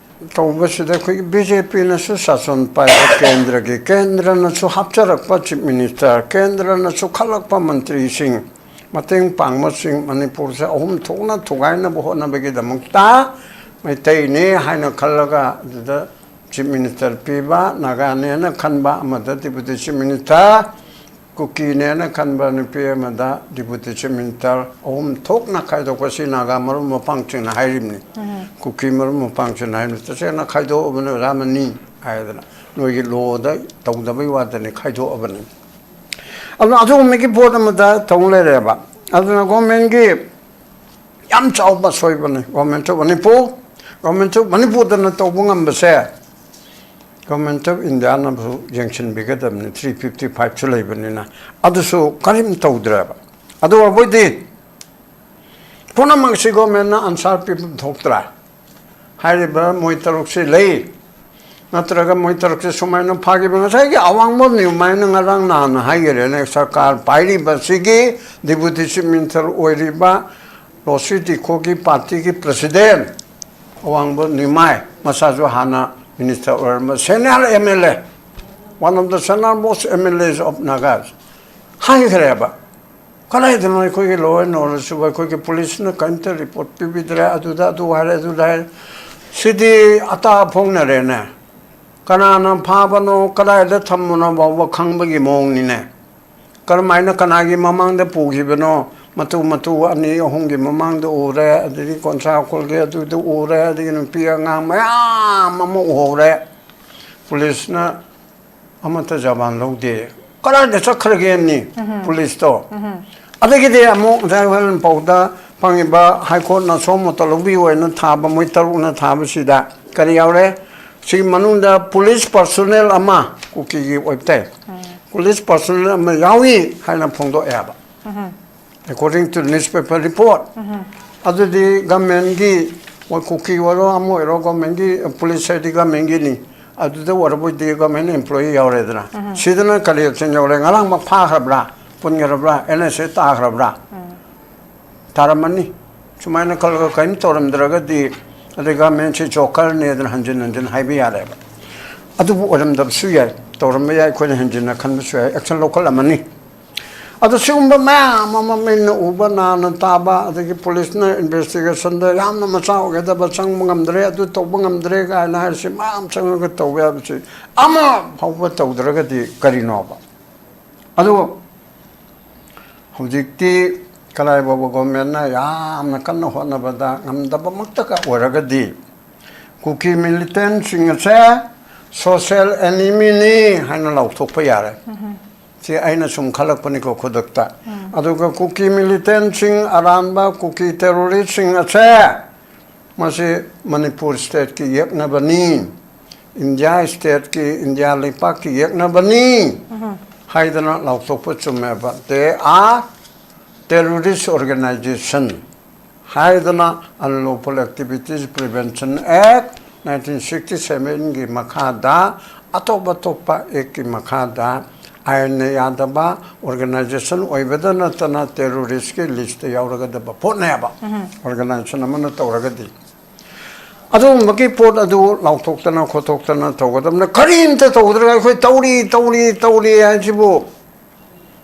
ꯇꯧꯕꯁꯤꯗ ꯑꯩꯈꯣꯏꯒꯤ BJPꯅꯁꯨ ꯁꯥꯁꯟ ꯄꯥꯏꯕ, ꯀꯦꯟꯗ꯭ꯔꯒꯤ, ꯀꯦꯟꯗ꯭ꯔꯅꯁꯨ ꯍꯥꯞꯆꯔꯛꯄ chief minister, ꯀꯦꯟꯗ꯭ꯔꯅꯁꯨ ꯈꯜꯂꯛꯄ ꯃꯟꯇ꯭ꯔꯤꯁꯤꯡ, ꯃꯇꯦꯡ ꯄꯥꯡꯕꯁꯤꯡ, ꯃꯅꯤꯄꯨꯔꯁꯦ ꯑꯍꯨꯝ ꯊꯣꯛꯅ ꯊꯨꯒꯥꯏꯅꯕ ꯍꯣꯠꯅꯕꯒꯤꯗꯃꯛꯇ ꯃꯩꯇꯩꯅꯤ ꯍꯥꯏꯅ ꯈꯜꯂꯒ ꯑꯗꯨꯗ chief minister ꯄꯤꯕ, ꯅꯥꯒꯥꯅꯦꯅ ꯈꯟꯕ ꯑꯃꯗ deputy chief minister, ꯀꯨꯀꯤꯅꯦꯅ ꯈꯟꯕ ꯅꯨꯄꯤ ꯑꯃꯗ deputy chief minister ꯑꯍꯨꯝ ꯊꯣꯛꯅ ꯈꯥꯏꯗꯣꯛꯄ, ꯁꯤ ꯅꯥꯒꯥ ꯃꯔꯨꯞ ꯃꯄꯥꯡꯁꯤꯡꯅ ꯍꯥꯏꯔꯤꯕꯅꯤ꯫ ꯀꯨꯀꯤ ꯃꯔꯨꯞ ꯃꯄꯥꯡꯁꯤꯡꯅ ꯍꯥꯏꯔꯤꯕꯅꯤ, ꯇꯁꯦꯡꯅ ꯈꯥꯏꯗꯣꯛꯑꯕꯅꯤ ꯑꯣꯖꯥ ꯃꯅꯤ ꯍꯥꯏꯗꯅ꯫ ꯅꯣꯏꯒꯤ lawꯗ ꯇꯧꯗꯕꯩ ꯋꯥꯗꯅꯤ, ꯈꯥꯏꯗꯣꯛꯑꯕꯅꯤ꯫ ꯑꯗꯨꯅ ꯑꯗꯨꯒꯨꯝꯕꯒꯤ ꯄꯣꯠ ꯑꯃꯗ ꯇꯧ ꯂꯩꯔꯦꯕ꯫ ꯑꯗꯨꯅ governmentꯀꯤ ꯌꯥꯝ ꯆꯥꯎꯕ ꯑꯁꯣꯏꯕꯅꯤ꯫ Government of Manipur, Government of Manipurꯗꯅ ꯇꯧꯕ ꯉꯝꯕꯁꯦ Government of Indiaꯅꯁꯨ ꯌꯦꯡꯁꯤꯟꯕꯤꯒꯗꯕꯅꯤ, three fifty fiveꯁꯨ ꯂꯩꯕꯅꯤꯅ꯫ ꯑꯗꯨꯁꯨ ꯀꯔꯤꯝ ꯇꯧꯗ꯭ꯔꯦꯕ꯫ ꯑꯗꯨ ꯑꯣꯏꯔꯕꯣꯏꯗꯤ ꯄꯨꯝꯅꯃꯛꯁꯤ governmentꯅ answer ꯄꯤꯐꯝ ꯊꯣꯛꯇ꯭ꯔꯥ? ꯍꯥꯏꯔꯤꯕ ꯃꯣꯏ ꯇꯔꯨꯛꯁꯤ ꯂꯩ, ꯅꯠꯇ꯭ꯔꯒ ꯃꯣꯏ ꯇꯔꯨꯛꯁꯤ ꯁꯨꯃꯥꯏꯅ ꯐꯥꯈꯤꯕ? ꯉꯁꯥꯏꯒꯤ ꯑꯋꯥꯡꯕ ꯅꯤꯎꯃꯥꯏꯅ ꯉꯔꯥꯡ ꯅꯍꯥꯟ ꯍꯥꯏꯈꯔꯦꯅꯦ, ꯁꯔꯀꯥꯔ ꯄꯥꯏꯔꯤꯕꯁꯤꯒꯤ deputy chief minister ꯑꯣꯏꯔꯤꯕ ꯂꯣꯁꯤ ꯗꯤꯈꯣꯒꯤ partyꯒꯤ president ꯑꯋꯥꯡꯕ ꯅꯤꯎꯃꯥꯏ, ꯃꯁꯥꯁꯨ ꯍꯥꯟꯅ minister ꯑꯣꯏꯔꯝꯕ senior MLA, one of the senior most MLAs of Nagas, ꯍꯥꯏꯈ꯭ꯔꯦꯕ꯫ ꯀꯗꯥꯏꯗꯅꯣ ꯑꯩꯈꯣꯏꯒꯤ law and orderꯁꯤꯕꯨ? ꯑꯩꯈꯣꯏꯒꯤ policeꯅ ꯀꯔꯤꯝꯇ report ꯄꯤꯕꯤꯗ꯭ꯔꯦ, ꯑꯗꯨꯗ ꯑꯗꯨ ꯍꯥꯏꯔꯦ, ꯑꯗꯨꯗ ꯍꯥꯏꯔꯦ꯫ ꯁꯤꯗꯤ ꯑꯇꯥ ꯐꯣꯡꯅꯔꯦꯅꯦ꯫ ꯀꯅꯥꯅ ꯐꯥꯕꯅꯣ, ꯀꯗꯥꯏꯗ ꯊꯝꯕꯅꯣ ꯐꯥꯎꯕ ꯈꯪꯕꯒꯤ ꯃꯑꯣꯡꯅꯤꯅꯦ꯫ ꯀꯔꯝꯍꯥꯏꯅ ꯀꯅꯥꯒꯤ ꯃꯃꯥꯡꯗ ꯄꯨꯈꯤꯕꯅꯣ? ꯃꯇꯨ ꯃꯇꯨ ꯑꯅꯤ ꯑꯍꯨꯝꯒꯤ ꯃꯃꯥꯡꯗ ꯎꯔꯦ, ꯑꯗꯒꯤ ꯀꯣꯟꯁꯥ ꯎꯈꯣꯜꯒꯤ ꯑꯗꯨꯗ ꯎꯔꯦ, ꯑꯗꯒꯤ ꯅꯨꯄꯤ ꯑꯉꯥꯡ ꯃꯌꯥꯝ ꯑꯃ ꯎꯍꯧꯔꯦ꯫ Policeꯅ ꯑꯃꯠꯇ ꯖꯕꯥꯟ ꯂꯧꯗꯦ꯫ ꯀꯗꯥꯏꯗ ꯆꯠꯈ꯭ꯔꯒꯦꯅꯤ ꯄꯨꯂꯤꯁꯇꯣ? ꯑꯗꯒꯤꯗꯤ ꯑꯃꯨꯛ ꯉꯁꯥꯏ ꯍꯣꯔꯦꯟ ꯄꯥꯎꯗ ꯐꯪꯉꯤꯕ ꯍꯥꯏ ꯀꯣꯔꯠꯅ ꯁꯣꯝ ꯃꯣꯇꯣꯂꯧꯕꯤ ꯑꯣꯏꯅ ꯊꯥꯕ, ꯃꯣꯏ ꯇꯔꯨꯛꯅ ꯊꯥꯕꯁꯤꯗ ꯀꯔꯤ ꯌꯥꯎꯔꯦ? ꯁꯤꯒꯤ ꯃꯅꯨꯡꯗ ꯄꯨꯂꯤꯁ ꯄꯔꯁꯣꯅꯦꯜ ꯑꯃ, ꯀꯨꯀꯤꯒꯤ ꯑꯣꯏꯕ ꯇꯥꯏ, ꯄꯨꯂꯤꯁ ꯄꯔꯁꯣꯅꯦꯜ ꯑꯃ ꯌꯥꯎꯏ ꯍꯥꯏꯅ ꯐꯣꯡꯗꯣꯛꯑꯦꯕ꯫ According to newspaper report, ꯑꯗꯨꯗꯤ ꯒꯃꯦꯟꯒꯤ, ꯃꯣꯏ ꯀꯨꯀꯤ ꯑꯣꯏꯔꯣ ꯑꯃ ꯑꯣꯏꯔꯣ, ꯒꯃꯦꯟꯒꯤ ꯄꯨꯂꯤꯁ ꯍꯥꯏꯗꯤ ꯒꯃꯦꯟꯒꯤꯅꯤ, ꯑꯗꯨꯗ ꯑꯣꯏꯔꯕꯨꯗꯤ ꯒꯃꯦꯟ ꯑꯦꯝꯄ꯭ꯂꯣꯌꯤ ꯌꯥꯎꯔꯦꯗꯅ꯫ ꯁꯤꯗꯅ ꯀꯔꯤ action ꯌꯥꯎꯔꯦ? ꯉꯔꯥꯡꯃꯛ ꯐꯥꯈ꯭ꯔꯕ꯭ꯔꯥ, ꯄꯨꯟꯈ꯭ꯔꯕ꯭ꯔꯥ, ꯑꯦꯟ ꯑꯦꯁ ꯑꯦ ꯇꯥꯈ꯭ꯔꯕ꯭ꯔꯥ? ꯇꯥꯔꯝꯃꯅꯤ꯫ ꯁꯨꯃꯥꯏꯅ ꯈꯜꯂꯒ ꯀꯔꯤꯝ ꯇꯧꯔꯝꯗ꯭ꯔꯒꯗꯤ, ꯑꯗꯩ ꯒꯃꯦꯟꯁꯤ ꯖꯣꯀꯔꯅꯦꯗꯅ ꯍꯟꯖꯤꯟ ꯍꯟꯖꯤꯟ ꯍꯥꯏꯕ ꯌꯥꯔꯦꯕ꯫ ꯑꯗꯨꯕꯨ ꯑꯣꯏꯔꯝꯗꯕꯁꯨ ꯌꯥꯏ, ꯇꯧꯔꯝꯕ ꯌꯥꯏ, ꯑꯩꯈꯣꯏꯅ ꯍꯦꯟꯖꯤꯟꯅ ꯈꯟꯕꯁꯨ ꯌꯥꯏ, action ꯂꯧꯈꯠꯂꯝꯃꯅꯤ꯫ ꯑꯗꯣ ꯁꯤꯒꯨꯝꯕ ꯃꯌꯥꯝ ꯑꯃ ꯃꯤꯠꯅ ꯎꯕ, ꯅꯥꯅ ꯇꯥꯕ, ꯑꯗꯒꯤ ꯄꯨꯂꯤꯁꯅ investigationꯗ ꯌꯥꯝꯅ ꯃꯆꯥ ꯑꯣꯏꯒꯗꯕ, ꯆꯪꯕ ꯉꯝꯗ꯭ꯔꯦ, ꯑꯗꯨ ꯇꯧꯕ ꯉꯝꯗ꯭ꯔꯦ ꯀꯥꯏꯅ ꯍꯥꯏꯔꯤꯁꯤ ꯃꯌꯥꯝ ꯆꯪꯉꯒ ꯇꯧꯕ ꯌꯥꯕꯁꯤ ꯑꯃ ꯐꯥꯎꯕ ꯇꯧꯗ꯭ꯔꯒꯗꯤ ꯀꯔꯤꯅꯣꯕ? ꯑꯗꯨ ꯍꯧꯖꯤꯛꯇꯤ ꯀꯔꯥꯏ ꯐꯥꯎꯕ ꯒꯣꯔꯃꯦꯟꯅ ꯌꯥꯝꯅ ꯀꯟꯅ ꯍꯣꯠꯅꯕꯗ ꯉꯝꯗꯕꯃꯛꯇꯒ ꯑꯣꯏꯔꯒꯗꯤ, ꯀꯨꯀꯤ ꯃꯤꯂꯤꯇꯦꯟꯁꯤꯡ ꯑꯁꯦ social enemyꯅꯤ ꯍꯥꯏꯅ ꯂꯥꯎꯊꯣꯛꯄ ꯌꯥꯔꯦ꯫ ꯁꯤ ꯑꯩꯅ ꯁꯨꯝ ꯈꯜꯂꯛꯄꯅꯤꯀꯣ ꯈꯨꯗꯛꯇ꯫ ꯑꯗꯨꯒ ꯀꯨꯀꯤ ꯃꯤꯂꯤꯇꯦꯟꯁꯤꯡ, ꯑꯔꯥꯟꯕ ꯀꯨꯀꯤ ꯇꯦꯔꯣꯔꯤꯁꯁꯤꯡ ꯑꯁꯦ, ꯃꯁꯤ ꯃꯅꯤꯄꯨꯔ stateꯀꯤ ꯌꯦꯛꯅꯕꯅꯤ, ꯏꯟꯗꯤꯌꯥ stateꯀꯤ, ꯏꯟꯗꯤꯌꯥ ꯂꯩꯄꯥꯛꯀꯤ ꯌꯦꯛꯅꯕꯅꯤ ꯍꯥꯏꯗꯅ ꯂꯥꯎꯊꯣꯛꯄ ꯆꯨꯝꯃꯦꯕ꯫ They are terrorist organization ꯍꯥꯏꯗꯅ Unlawful Activities Prevention Act nineteen sixty sevenꯒꯤ ꯃꯈꯥꯗ, ꯑꯇꯣꯞ ꯑꯇꯣꯞꯄ actꯀꯤ ꯃꯈꯥꯗ ꯑꯥꯏꯟꯅ ꯌꯥꯗꯕ organization ꯑꯣꯏꯕꯗ ꯅꯠꯇꯅ terroristꯀꯤ listꯇ ꯌꯥꯎꯔꯒꯗꯕ ꯄꯣꯠꯅꯦꯕ, organization ꯑꯃꯅ ꯇꯧꯔꯒꯗꯤ꯫ ꯑꯗꯨꯒꯨꯝꯕꯒꯤ ꯄꯣꯠ ꯑꯗꯨ ꯂꯥꯎꯊꯣꯛꯇꯅ ꯈꯣꯠꯇꯣꯛꯇꯅ ꯇꯧꯒꯗꯕꯅ, ꯀꯔꯤꯝꯇ ꯇꯧꯗ꯭ꯔꯒ ꯑꯩꯈꯣꯏ ꯇꯧꯔꯤ, ꯇꯧꯔꯤ, ꯇꯧꯔꯤ ꯍꯥꯏꯁꯤꯕꯨ,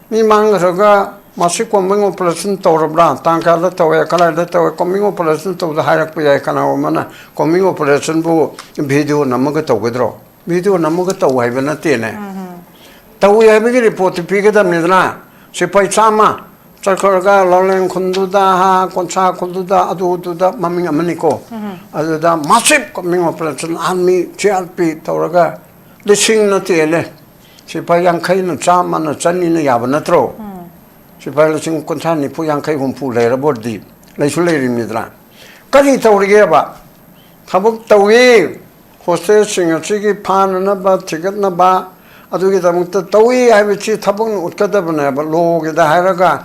ꯃꯤ ꯃꯥꯡꯈ꯭ꯔꯒ ꯃꯁꯤ combing operation ꯇꯧꯔꯕ꯭ꯔꯥ? ꯇꯥꯡ ꯀꯌꯥꯗ ꯇꯧꯋꯦ? ꯀꯗꯥꯏꯗ ꯇꯧꯋꯦ? Combing operation ꯇꯧꯗ ꯍꯥꯏꯔꯛꯄ ꯌꯥꯏ꯫ ꯀꯅꯥꯒꯨꯝꯕ ꯑꯃꯅ combing operationꯕꯨ video ꯅꯝꯃꯒ ꯇꯧꯒꯗ꯭ꯔꯣ? Video ꯅꯝꯃꯒ ꯇꯧ ꯍꯥꯏꯕ ꯅꯠꯇꯦꯅꯦ꯫ ꯇꯧꯏ ꯍꯥꯏꯕꯒꯤ reportꯇꯤ ꯄꯤꯒꯗꯕꯅꯤꯗꯅ꯫ ꯁꯤꯐꯥꯏ ꯆꯥꯝꯃ ꯆꯠꯈ꯭ꯔꯒ ꯂꯥꯎꯂꯦꯟ ꯈꯨꯟꯗꯨꯗ, ꯍꯥ, ꯀꯣꯟꯁꯥ ꯈꯨꯟꯗꯨꯗ, ꯑꯗꯨꯗꯨꯗ ꯃꯃꯤꯡ ꯑꯃꯅꯤꯀꯣ꯫ ꯑꯗꯨꯗ massive combing operation, army, C R P ꯇꯧꯔꯒ ꯂꯤꯁꯤꯡꯅ ꯇꯦꯜꯂꯦ꯫ ꯁꯤꯐꯥꯏ ꯌꯥꯡꯈꯩꯅ, ꯆꯥꯝꯃꯅ, ꯆꯅꯤꯅ ꯌꯥꯕ ꯅꯠꯇ꯭ꯔꯣ? ꯁꯤꯐꯥꯏ ꯂꯤꯁꯤꯡ ꯀꯨꯟꯊ꯭ꯔꯥ, ꯅꯤꯐꯨ, ꯌꯥꯡꯈꯩ, ꯍꯨꯝꯐꯨ ꯂꯩꯔꯕ ꯑꯣꯏꯔꯗꯤ, ꯂꯩꯁꯨ ꯂꯩꯔꯤꯕꯅꯤꯗꯅ꯫ ꯀꯔꯤ ꯇꯧꯔꯤꯒꯦꯕ? ꯊꯕꯛ ꯇꯧꯏ꯫ ꯍꯣꯁꯇꯦꯖꯁꯤꯡ ꯑꯁꯤꯒꯤ ꯐꯥꯅꯅꯕ, ꯊꯤꯒꯠꯅꯕ, ꯑꯗꯨꯒꯤꯗꯃꯛꯇ ꯇꯧꯏ ꯍꯥꯏꯕꯁꯤ ꯊꯕꯛꯅ ꯎꯠꯀꯗꯕꯅꯦꯕ꯫ ꯂꯣꯒꯤꯗ ꯍꯥꯏꯔꯒ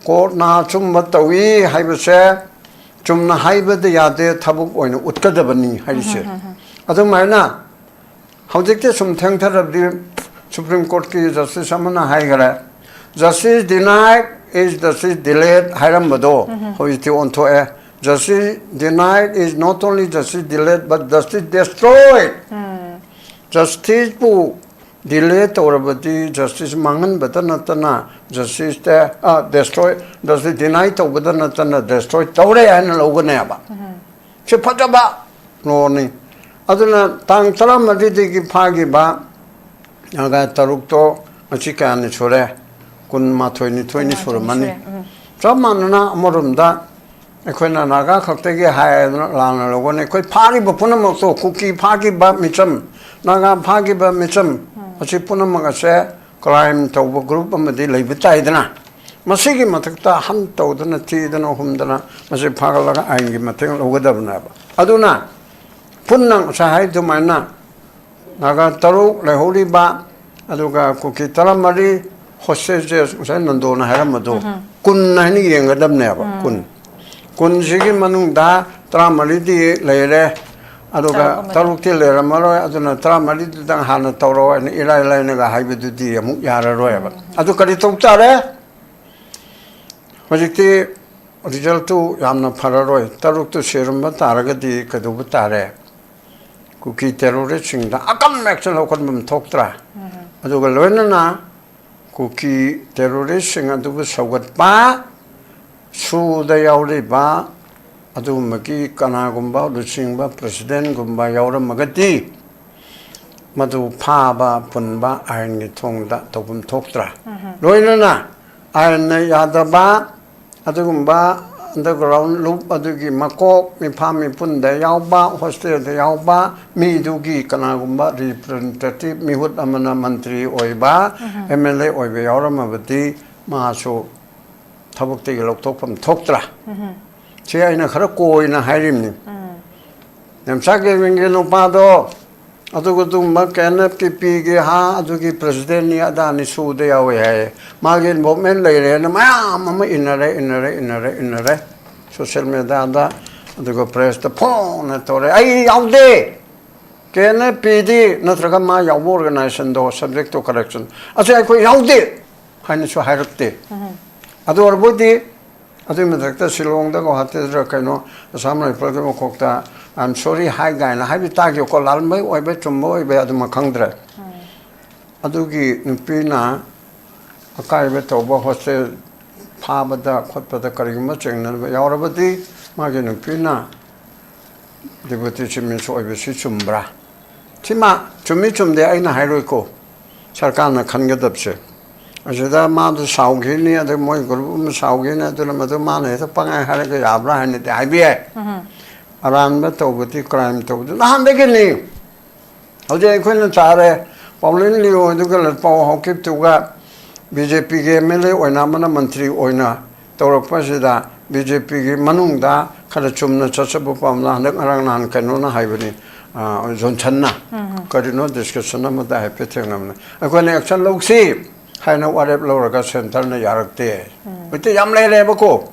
ꯀꯣꯔꯠꯅ ꯑꯆꯨꯝꯕ ꯇꯧꯏ ꯍꯥꯏꯕꯁꯦ ꯆꯨꯝꯅ ꯍꯥꯏꯕꯗ ꯌꯥꯗꯦ, ꯊꯕꯛ ꯑꯣꯏꯅ ꯎꯠꯀꯗꯕꯅꯤ ꯍꯥꯏꯔꯤꯁꯦ꯫ ꯑꯗꯨꯃꯥꯏꯅ ꯍꯧꯖꯤꯛꯇꯤ ꯁꯨꯝ ꯊꯦꯡꯊꯔꯕꯗꯤ ꯁꯨꯄ꯭ꯔꯤꯝ ꯀꯣꯔꯠꯀꯤ ꯖꯁꯇꯤꯁ ꯑꯃꯅ ꯍꯥꯏꯈꯔꯦ, "Justice denied is justice delayed" ꯍꯥꯏꯔꯝꯕꯗꯣ ꯍꯧꯖꯤꯛꯇꯤ ꯑꯣꯟꯊꯣꯛꯑꯦ, "Justice denied is not only justice delayed but justice destroyed." ꯖꯁꯇꯤꯁꯄꯨ ꯗꯤꯂꯦ ꯇꯧꯔꯕꯗꯤ ꯖꯁꯇꯤꯁ ꯃꯥꯡꯍꯟꯕꯇ ꯅꯠꯇꯅ ꯖꯁꯇꯤꯁꯇ, ꯗꯦꯁꯇ꯭ꯔꯣꯏ, ꯖꯁꯇꯤꯁ ꯗꯤꯅꯥꯏ ꯇꯧꯕꯗ ꯅꯠꯇꯅ ꯗꯦꯁꯇ꯭ꯔꯣꯏ ꯇꯧꯔꯦ ꯍꯥꯏꯅ ꯂꯧꯒꯅꯦꯕ꯫ ꯁꯤ ꯐꯖꯕ ꯂꯣꯅꯤ꯫ ꯑꯗꯨꯅ ꯇꯥꯡ ꯇꯔꯥꯃꯔꯤꯗꯒꯤ ꯐꯥꯈꯤꯕ ꯅꯥꯒꯥ ꯇꯔꯨꯛꯇꯣ ꯉꯁꯤ ꯀꯌꯥꯅꯤ ꯁꯨꯔꯦ? ꯀꯨꯟꯃꯥꯊꯣꯏ, ꯅꯤꯊꯣꯏꯅꯤ ꯁꯨꯔꯝꯃꯅꯤ꯫ ꯆꯞ ꯃꯥꯟꯅꯅ ꯑꯃꯔꯣꯝꯗ ꯑꯩꯈꯣꯏꯅ ꯅꯥꯒꯥ ꯈꯛꯇꯒꯤ ꯍꯥꯏꯗꯅ ꯂꯥꯟꯅ ꯂꯧꯒꯅꯤ꯫ ꯑꯩꯈꯣꯏ ꯐꯥꯔꯤꯕ ꯄꯨꯝꯅꯃꯛꯇꯣ, ꯀꯨꯀꯤ ꯐꯥꯈꯤꯕ ꯃꯤꯆꯝ, ꯅꯥꯒꯥ ꯐꯥꯈꯤꯕ ꯃꯤꯆꯝ, ꯑꯁꯤ ꯄꯨꯝꯅꯃꯛ ꯑꯁꯦ ꯀ꯭ꯔꯥꯏꯝ ꯇꯧꯕ ꯒ꯭ꯔꯨꯞ ꯑꯃꯗꯤ ꯂꯩꯕ ꯇꯥꯏꯗꯅ꯫ ꯃꯁꯤꯒꯤ ꯃꯊꯛꯇ ꯍꯟ ꯇꯧꯗꯅ, ꯊꯤꯗꯅ, ꯍꯨꯝꯗꯅ ꯃꯁꯤ ꯐꯥꯒꯠꯂꯒ ꯑꯥꯏꯟꯒꯤ ꯃꯇꯦꯡ ꯂꯧꯒꯗꯕꯅꯦꯕ꯫ ꯑꯗꯨꯅ ꯄꯨꯟꯅ ꯉꯁꯥꯏ ꯍꯥꯏ ꯑꯗꯨꯃꯥꯏꯅ ꯅꯥꯒꯥ ꯇꯔꯨꯛ ꯂꯩꯍꯧꯔꯤꯕ, ꯑꯗꯨꯒ ꯀꯨꯀꯤ ꯇꯔꯥꯃꯔꯤ ꯍꯣꯁꯇꯦꯖꯦꯁ, ꯉꯁꯥꯏ ꯅꯟꯗꯣꯅ ꯍꯥꯏꯔꯝꯕꯗꯣ, ꯀꯨꯟ ꯍꯥꯏꯅ ꯌꯦꯡꯒꯗꯕꯅꯦꯕ, ꯀꯨꯟ꯫ ꯀꯨꯟꯁꯤꯒꯤ ꯃꯅꯨꯡꯗ ꯇꯔꯥꯃꯔꯤꯗꯤ ꯂꯩꯔꯦ, ꯑꯗꯨꯒ ꯇꯔꯨꯛ ꯑꯃꯗꯤ ꯇꯔꯨꯛꯇꯤ ꯂꯩꯔꯝꯃꯔꯣꯏ, ꯑꯗꯨꯅ ꯇꯔꯥꯃꯔꯤꯗꯨꯗꯪ ꯍꯥꯟꯅ ꯇꯧꯔꯣ ꯍꯥꯏꯅ ꯏꯔꯥꯏ ꯂꯥꯏꯅꯒ ꯍꯥꯏꯕꯗꯨꯗꯤ ꯑꯃꯨꯛ ꯌꯥꯔꯔꯣꯏꯕ꯫ ꯑꯗꯨ ꯀꯔꯤ ꯇꯧ ꯇꯥꯔꯦ? ꯍꯧꯖꯤꯛꯇꯤ ꯔꯤꯖꯜꯇꯨ ꯌꯥꯝꯅ ꯐꯔꯔꯣꯏ꯫ ꯇꯔꯨꯛꯇꯨ ꯁꯤꯔꯝꯕ ꯇꯥꯔꯒꯗꯤ ꯀꯩꯗꯧꯕ ꯇꯥꯔꯦ? ꯀꯨꯀꯤ ꯇꯦꯔꯣꯔꯤꯁꯁꯤꯡꯗ ꯑꯀꯟꯕ ꯑꯦꯛꯁꯟ ꯂꯧꯈꯠꯄ ꯑꯃ ꯊꯣꯛꯇ꯭ꯔꯥ? ꯑꯗꯨꯒ ꯂꯣꯏꯅꯅ ꯀꯨꯀꯤ ꯇꯦꯔꯣꯔꯤꯁꯁꯤꯡ ꯑꯗꯨꯕꯨ ꯁꯧꯒꯠꯄ, ꯁꯨꯗ ꯌꯥꯎꯔꯤꯕ ꯑꯗꯨꯒꯨꯝꯕꯒꯤ ꯀꯅꯥꯒꯨꯝꯕ ꯂꯨꯆꯤꯡꯕ ꯄ꯭ꯔꯁꯤꯗꯦꯟꯒꯨꯝꯕ ꯌꯥꯎꯔꯝꯃꯒꯗꯤ ꯃꯗꯨ ꯐꯥꯕ ꯄꯨꯟꯕ ꯑꯥꯏꯟꯒꯤ ꯊꯣꯡꯗ ꯇꯧꯐꯝ ꯊꯣꯛꯇ꯭ꯔꯥ? ꯂꯣꯏꯅꯅ ꯑꯥꯏꯟꯅ ꯌꯥꯗꯕ ꯑꯗꯨꯒꯨꯝꯕ ꯑꯟꯗꯔꯒ꯭ꯔꯥꯎꯟ ꯂꯨꯞ ꯑꯗꯨꯒꯤ ꯃꯀꯣꯛ, ꯃꯤꯐꯝ ꯃꯤꯄꯨꯟꯗ ꯌꯥꯎꯕ, ꯍꯣꯁꯇꯦꯜꯗ ꯌꯥꯎꯕ ꯃꯤꯗꯨꯒꯤ ꯀꯅꯥꯒꯨꯝꯕ ꯔꯤꯄ꯭ꯔꯖꯦꯟꯇꯦꯇꯤꯚ, ꯃꯤꯍꯨꯠ ꯑꯃꯅ ꯃꯟꯇ꯭ꯔꯤ ꯑꯣꯏꯕ, ꯑꯦꯝ ꯑꯦꯜ ꯑꯦ ꯑꯣꯏꯕ ꯌꯥꯎꯔꯝꯃꯕꯗꯤ ꯃꯥꯁꯨ ꯊꯕꯛꯇꯒꯤ ꯂꯧꯊꯣꯛꯐꯝ ꯊꯣꯛꯇ꯭ꯔꯥ? ꯁꯤ ꯑꯩꯅ ꯈꯔ ꯀꯣꯏꯅ ꯍꯥꯏꯔꯤꯕꯅꯤ꯫ ꯅꯦꯝꯆꯥ ꯀꯦꯕꯤꯟꯒꯤ ꯅꯨꯄꯥꯗꯣ ꯑꯗꯨꯒ ꯑꯗꯨꯒꯨꯝꯕ ꯀꯦ ꯑꯦꯟ ꯑꯦꯐ ꯀꯦ ꯄꯤꯒꯤ ꯍꯥ ꯑꯗꯨꯒꯤ ꯄ꯭ꯔꯁꯤꯗꯦꯟꯅꯤ ꯑꯗꯥꯅꯤ ꯁꯨꯗ ꯌꯥꯎꯋꯦ ꯍꯥꯏꯌꯦ꯫ ꯃꯥꯒꯤ ꯏꯟꯚꯣꯜꯚꯃꯦꯟ ꯂꯩꯔꯦꯅ ꯃꯌꯥꯝ ꯑꯃ ꯏꯟꯅꯔꯦ, ꯏꯟꯅꯔꯦ, ꯏꯟꯅꯔꯦ, ꯏꯟꯅꯔꯦ꯫ ꯁꯣꯁꯤꯌꯦꯜ ꯃꯦꯗꯤꯌꯥꯗ, ꯑꯗꯨꯒ ꯄ꯭ꯔꯦꯁꯇ ꯐꯣꯡꯅ ꯇꯧꯔꯦ, "ꯑꯩ ꯌꯥꯎꯗꯦ꯫ ꯀꯦ ꯑꯦꯟ ꯑꯦꯐ ꯄꯤꯗꯤ ꯅꯠꯇ꯭ꯔꯒ ꯃꯥ ꯌꯥꯎꯕ ꯑꯣꯔꯒꯅꯥꯏꯖꯦꯁꯟꯗꯣ subject to correction꯫ ꯑꯁꯤ ꯑꯩꯈꯣꯏ ꯌꯥꯎꯗꯦ" ꯍꯥꯏꯅꯁꯨ ꯍꯥꯏꯔꯛꯇꯦ꯫ ꯑꯗꯨ ꯑꯣꯏꯔꯕꯨꯗꯤ ꯑꯗꯨꯒꯤ ꯃꯊꯛꯇ ꯁꯤꯂꯣꯡꯗ, ꯒꯧꯍꯥꯇꯤꯗ ꯀꯩꯅꯣ, ꯑꯁꯥꯝ ꯔꯥꯏꯐꯜꯒꯤ ꯃꯀꯣꯛꯇ "I am sorry" ꯍꯥꯏ ꯀꯥꯏꯅ ꯍꯥꯏꯕ ꯇꯥꯈꯤꯀꯣ, ꯂꯥꯟꯕꯩ ꯑꯣꯏꯕ ꯆꯨꯝꯕ ꯑꯣꯏꯕ ꯑꯗꯨꯃꯛ ꯈꯪꯗ꯭ꯔꯦ꯫ ꯑꯗꯨꯒꯤ ꯅꯨꯄꯤꯅ ꯑꯀꯥꯏꯕ ꯇꯧꯕ, ꯍꯣꯁꯇꯦꯜ ꯐꯥꯕꯗ ꯈꯣꯠꯄꯗ ꯀꯔꯤꯒꯨꯝꯕ ꯆꯤꯡꯅꯕ ꯌꯥꯎꯔꯕꯗꯤ ꯃꯥꯒꯤ ꯅꯨꯄꯤꯅ ꯗꯤꯄꯨꯇꯤ ꯆꯤꯐ ꯃꯤꯅꯤꯁꯇꯔ ꯑꯣꯏꯕꯁꯤ ꯆꯨꯝꯕ꯭ꯔꯥ? ꯁꯤꯃ ꯆꯨꯝꯃꯤ ꯆꯨꯝꯗꯦ ꯑꯩꯅ ꯍꯥꯏꯔꯣꯏꯀꯣ, ꯁꯔꯀꯥꯔꯅ ꯈꯟꯒꯗꯕꯁꯦ꯫ ꯑꯁꯤꯗ ꯃꯥꯗꯨ ꯁꯥꯎꯈꯤꯅꯤ, ꯑꯗꯩ ꯃꯣꯏ ꯒ꯭ꯔꯨꯞ ꯑꯃ ꯁꯥꯎꯈꯤꯅꯤ, ꯑꯗꯨꯅ ꯃꯗꯨ ꯃꯥꯅ ꯍꯦꯛꯇ ꯄꯪꯍꯥꯏ ꯍꯥꯏꯔꯒ ꯌꯥꯕ꯭ꯔꯥ ꯍꯥꯏꯅꯗꯤ ꯍꯥꯏꯕ ꯌꯥꯏ꯫ ꯑꯔꯥꯟꯕ ꯇꯧꯕꯗꯤ, ꯀ꯭ꯔꯥꯏꯝ ꯇꯧꯕꯗꯤ ꯅꯍꯥꯟꯗꯒꯤꯅꯤ꯫ ꯍꯧꯖꯤꯛ ꯑꯩꯈꯣꯏꯅ ꯆꯥꯔꯦ, ꯄꯥꯎꯂꯤꯟ ꯂꯤꯌꯣ ꯑꯗꯨꯒ ꯄꯥꯎ ꯍꯧꯈꯤꯕꯗꯨꯒ ꯕꯤ ꯖꯦ ꯄꯤꯒꯤ ꯑꯦꯝ ꯑꯦꯜ ꯑꯦ ꯑꯣꯏꯅ ꯑꯃꯅ ꯃꯟꯇ꯭ꯔꯤ ꯑꯣꯏꯅ ꯇꯧꯔꯛꯄꯁꯤꯗ ꯕꯤ ꯖꯦ ꯄꯤꯒꯤ ꯃꯅꯨꯡꯗ ꯈꯔ ꯆꯨꯝꯅ ꯆꯠꯆꯕ ꯄꯥꯝꯅ ꯍꯟꯗꯛ ꯉꯔꯥꯡ ꯅꯍꯥꯟ ꯀꯩꯅꯣꯅ ꯍꯥꯏꯕꯅꯤ, ꯑ, ꯖꯣꯟꯁꯟꯅ ꯀꯔꯤꯅꯣ ꯗꯤꯁꯀꯁꯟ ꯑꯃꯗ ꯍꯥꯏꯐꯦꯠ ꯊꯦꯡꯅꯕꯅꯤ, "ꯑꯩꯈꯣꯏꯅ ꯑꯦꯛꯁꯟ ꯂꯧꯁꯤ" ꯍꯥꯏꯅ ꯋꯥꯔꯦꯞ ꯂꯧꯔꯒ ꯁꯦꯟꯇꯔꯅ ꯌꯥꯔꯛꯇꯦ꯫ ꯍꯧꯖꯤꯛꯇꯤ ꯌꯥꯝ ꯂꯩꯔꯦꯕꯀꯣ꯫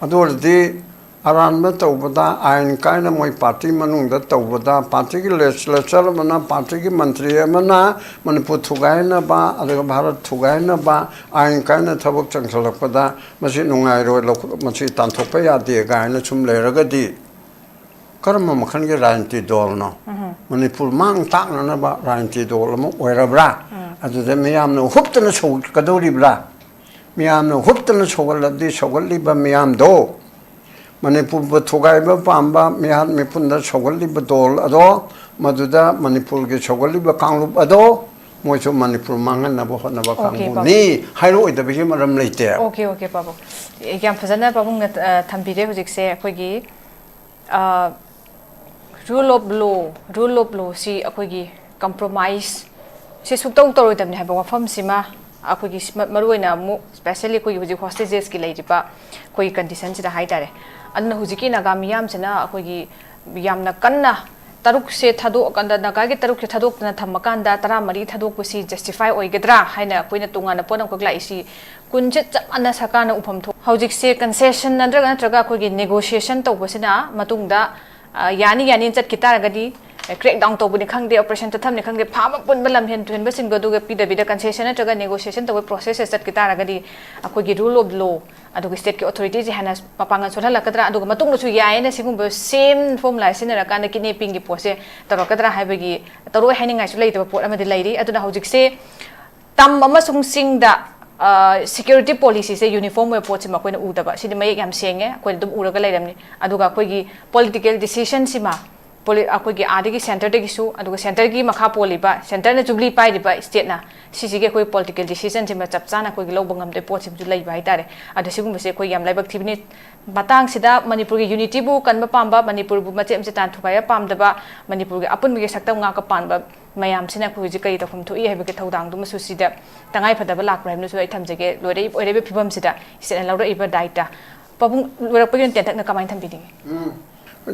ꯑꯗꯨ ꯑꯣꯏꯔꯗꯤ ꯑꯔꯥꯟꯕ ꯇꯧꯕꯗ, ꯑꯥꯏꯟ ꯀꯥꯏꯅ ꯃꯣꯏ ꯄꯥꯔꯇꯤ ꯃꯅꯨꯡꯗ ꯇꯧꯕꯗ, ꯄꯥꯔꯇꯤꯒꯤ ꯂꯦꯖꯤꯁꯂꯦꯆꯔ ꯑꯃꯅ, ꯄꯥꯔꯇꯤꯒꯤ ꯃꯟꯇ꯭ꯔꯤ ꯑꯃꯅ ꯃꯅꯤꯄꯨꯔ ꯊꯨꯒꯥꯏꯅꯕ, ꯑꯗꯨꯒ ꯚꯥꯔꯠ ꯊꯨꯒꯥꯏꯅꯕ ꯑꯥꯏꯟ ꯀꯥꯏꯅ ꯊꯕꯛ ꯆꯪꯁꯤꯜꯂꯛꯄꯗ ꯃꯁꯤ ꯅꯨꯡꯉꯥꯏꯔꯣꯏ, ꯂꯧ-, ꯃꯁꯤ ꯇꯥꯟꯊꯣꯛꯄ ꯌꯥꯗꯦ ꯀꯥꯏꯅ ꯁꯨꯝ ꯂꯩꯔꯒꯗꯤ ꯀꯔꯝꯕ ꯃꯈꯜꯒꯤ ꯔꯥꯖꯅꯤꯇꯤ ꯗꯣꯜꯅꯣ? ꯃꯅꯤꯄꯨꯔ ꯃꯥꯡ ꯇꯥꯛꯅꯅꯕ ꯔꯥꯖꯅꯤꯇꯤ ꯗꯣꯜ ꯑꯃ ꯑꯣꯏꯔꯕ꯭ꯔꯥ? ꯑꯗꯨꯗ ꯃꯤꯌꯥꯝꯅ ꯍꯨꯞꯇꯅ ꯁꯧꯒꯠꯀꯗꯧꯔꯤꯕ꯭ꯔꯥ? ꯃꯤꯌꯥꯝꯅ ꯍꯨꯞꯇꯅ ꯁꯧꯒꯠꯂꯕꯗꯤ ꯁꯧꯒꯠꯂꯤꯕ ꯃꯤꯌꯥꯝꯗꯣ, ꯃꯅꯤꯄꯨꯔꯕꯨ ꯊꯨꯒꯥꯏꯕ ꯄꯥꯝꯕ ꯃꯤꯍꯥꯠ ꯃꯤꯄꯨꯟꯗ ꯁꯧꯒꯠꯂꯤꯕ ꯗꯣꯜ ꯑꯗꯣ, ꯃꯗꯨꯗ ꯃꯅꯤꯄꯨꯔꯒꯤ ꯁꯧꯒꯠꯂꯤꯕ ꯀꯥꯡꯂꯨꯞ ꯑꯗꯣ ꯃꯣꯏꯁꯨ ꯃꯅꯤꯄꯨꯔ ꯃꯥꯡꯍꯟꯅꯕ ꯍꯣꯠꯅꯕ Okay, ꯀꯥꯡꯕꯨꯅꯤ ꯍꯥꯏꯔꯛꯑꯣꯏꯗꯕꯒꯤ ꯃꯔꯝ ꯂꯩꯇꯦ꯫ Okay, okay, ꯄꯥꯕꯨꯡ꯫ ꯌꯥꯝ ꯐꯖꯅ ꯄꯥꯕꯨꯡꯅ, ꯑ, ꯊꯝꯕꯤꯔꯦ꯫ ꯍꯧꯖꯤꯛꯁꯦ ꯑꯩꯈꯣꯏꯒꯤ, ꯑ, rule of law, rule of law ꯁꯤ ꯑꯩꯈꯣꯏꯒꯤ compromise ꯁꯤ ꯁꯨꯛꯇꯧ ꯇꯧꯔꯣꯏꯗꯕꯅꯤ ꯍꯥꯏꯕ ꯋꯥꯐꯝꯁꯤꯃ ꯑꯩꯈꯣꯏꯒꯤ ꯁꯤ-, ꯃ-, ꯃꯔꯨꯑꯣꯏꯅ ꯑꯃꯨꯛ specially ꯑꯩꯈꯣꯏꯒꯤ ꯍꯧꯖꯤꯛ hostagesꯀꯤ ꯂꯩꯔꯤꯕ ꯑꯩꯈꯣꯏꯒꯤ conditionꯁꯤꯗ ꯍꯥꯏꯇꯥꯔꯦ꯫ ꯑꯗꯨꯅ ꯍꯧꯖꯤꯛꯀꯤ ꯅꯥꯒꯥ ꯃꯤꯌꯥꯝꯁꯤꯅ ꯑꯩꯈꯣꯏꯒꯤ ꯌꯥꯝꯅ ꯀꯟꯅ ꯇꯔꯨꯛꯁꯦ ꯊꯥꯗꯣꯛꯑꯀꯥꯟꯗ, ꯅꯥꯒꯥꯒꯤ ꯇꯔꯨꯛꯁꯦ ꯊꯥꯗꯣꯛꯇꯅ ꯊꯝꯃꯀꯥꯟꯗ ꯇꯔꯥꯃꯔꯤ ꯊꯥꯗꯣꯛꯄꯁꯤ justify ꯑꯣꯏꯒꯗ꯭ꯔꯥ ꯍꯥꯏꯅ ꯑꯩꯈꯣꯏꯅ ꯇꯣꯉꯥꯟꯅ ꯄꯣꯠ ꯑꯃꯈꯛ ꯂꯥꯛꯏꯁꯤ ꯀꯨꯟꯁꯦ ꯆꯞ ꯃꯥꯟꯅ ꯁꯔꯀꯥꯔꯅ ꯎꯐꯝ ꯊꯣꯛ-, ꯍꯧꯖꯤꯛꯁꯦ concession ꯅꯠꯇ꯭ꯔꯒ, ꯅꯠꯇ꯭ꯔꯒ ꯑꯩꯈꯣꯏꯒꯤ negotiation ꯇꯧꯕꯁꯤꯅ ꯃꯇꯨꯡꯗ, ꯑ, ꯌꯥꯅꯤ ꯌꯥꯅꯤꯅ ꯆꯠꯈꯤ ꯇꯥꯔꯒꯗꯤ, ꯑ, crackdown ꯇꯧꯕꯅꯤ ꯈꯪꯗꯦ, operation ꯇꯞꯊꯕꯅꯤ ꯈꯪꯗꯦ, ꯐꯥꯕ ꯄꯨꯟꯕ ꯂꯝ ꯍꯦꯟ ꯊꯨꯍꯦꯟꯕꯁꯤꯡꯗꯣ ꯑꯗꯨꯒ ꯄꯤꯗꯕꯤꯗ concession ꯅꯠꯇ꯭ꯔꯒ negotiation ꯇꯧꯕ process ꯁꯦ ꯆꯠꯈꯤ ꯇꯥꯔꯒꯗꯤ ꯑꯩꯈꯣꯏꯒꯤ rule of law ꯑꯗꯨꯒ stateꯀꯤ authorityꯁꯦ ꯍꯦꯟꯅ ꯃꯄꯥꯡꯒꯜ ꯁꯣꯜꯍꯜꯂꯛꯀꯗ꯭ꯔꯥ, ꯑꯗꯨꯒ ꯃꯇꯨꯡꯗꯁꯨ ꯌꯥꯏꯌꯦꯅ ꯁꯤꯒꯨꯝꯕ same formula ꯁꯤꯖꯤꯟꯅꯔꯀꯥꯟꯗ kidnappingꯒꯤ ꯄꯣꯠꯁꯦ ꯇꯧꯔꯛꯀꯗ꯭ꯔꯥ ꯍꯥꯏꯕꯒꯤ ꯇꯧꯔꯛꯑꯣꯏ ꯍꯥꯏꯅꯤꯡꯉꯥꯏꯁꯨ ꯂꯩꯇꯕ ꯄꯣꯠ ꯑꯃꯗꯤ ꯂꯩꯔꯤ꯫ ꯑꯗꯨꯅ ꯍꯧꯖꯤꯛꯁꯦ ꯇꯝ ꯑꯃꯁꯨꯡ ꯆꯤꯡꯗ, ꯑ, security policyꯁꯦ uniform ꯑꯣꯏꯕ ꯄꯣꯠꯁꯤꯃ ꯑꯩꯈꯣꯏꯅ ꯎꯗꯕ, ꯁꯤꯗꯤ ꯃꯌꯦꯛ ꯌꯥꯝ ꯁꯦꯡꯉꯦ, ꯑꯩꯈꯣꯏꯅ ꯑꯗꯨꯝ ꯎꯔꯒ ꯂꯩꯔꯝꯅꯤ꯫ ꯑꯗꯨꯒ ꯑꯩꯈꯣꯏꯒꯤ political decisionꯁꯤꯃ ꯄꯣꯂꯤ-, ꯑꯩꯈꯣꯏꯒꯤ ꯑꯥꯗꯒꯤ centreꯗꯒꯤꯁꯨ, ꯑꯗꯨꯒ centreꯒꯤ ꯃꯈꯥ ꯄꯣꯜꯂꯤꯕ, centreꯅ ꯖꯨꯕ꯭ꯂꯤ ꯄꯥꯏꯔꯤꯕ stateꯅ, ꯁꯤꯁꯤꯒꯤ ꯑꯩꯈꯣꯏ political decisionꯁꯤꯃ ꯆꯞ ꯆꯥꯅ ꯑꯩꯈꯣꯏꯒꯤ ꯂꯧꯕ ꯉꯝꯗꯕ ꯄꯣꯠꯁꯤꯃꯁꯨ ꯂꯩꯕ ꯍꯥꯏꯇꯥꯔꯦ꯫ ꯑꯗꯣ ꯁꯤꯒꯨꯝꯕꯁꯦ ꯑꯩꯈꯣꯏ ꯌꯥꯝ ꯂꯥꯏꯕꯛ ꯊꯤꯕꯅꯤ꯫ ꯃꯇꯥꯡꯁꯤꯗ ꯃꯅꯤꯄꯨꯔꯒꯤ unityꯕꯨ ꯀꯟꯕ ꯄꯥꯝꯕ, ꯃꯅꯤꯄꯨꯔꯕꯨ ꯃꯆꯦꯠ ꯃꯆꯦꯠ ꯇꯥꯟꯊꯣꯛꯀꯥꯏꯕ ꯄꯥꯝꯗꯕ, ꯃꯅꯤꯄꯨꯔꯒꯤ ꯑꯄꯨꯟꯕꯒꯤ ꯁꯛꯇꯝ ꯉꯥꯛꯄ ꯄꯥꯝꯕ ꯃꯌꯥꯝꯁꯤꯅ ꯑꯩꯈꯣꯏ ꯍꯧꯖꯤꯛ ꯀꯔꯤ ꯇꯧꯐꯝ ꯊꯣꯛꯏ ꯍꯥꯏꯕꯒꯤ ꯊꯧꯗꯥꯡꯗꯨꯃꯁꯨ ꯁꯤꯗ ꯇꯉꯥꯏ ꯐꯗꯕ ꯂꯥꯛꯄ꯭ꯔꯥ ꯍꯥꯏꯕꯗꯨꯁꯨ ꯑꯩ ꯊꯝꯖꯒꯦ꯫ ꯂꯣꯏꯔꯛꯏ-, ꯑꯣꯏꯔꯛꯏꯕ ꯐꯤꯕꯝꯁꯤꯗ stateꯅ ꯂꯧꯔꯛꯏꯕ ꯗꯥꯏꯇ꯫ ꯄꯥꯕꯨꯡ, ꯂꯣꯏꯔꯛꯄꯒꯤ ꯑꯣꯏꯅ ꯇꯦꯟꯇꯛꯅ ꯀꯃꯥꯏꯅ ꯊꯝꯕꯤꯅꯤꯡꯉꯤ? ꯎꯝ꯫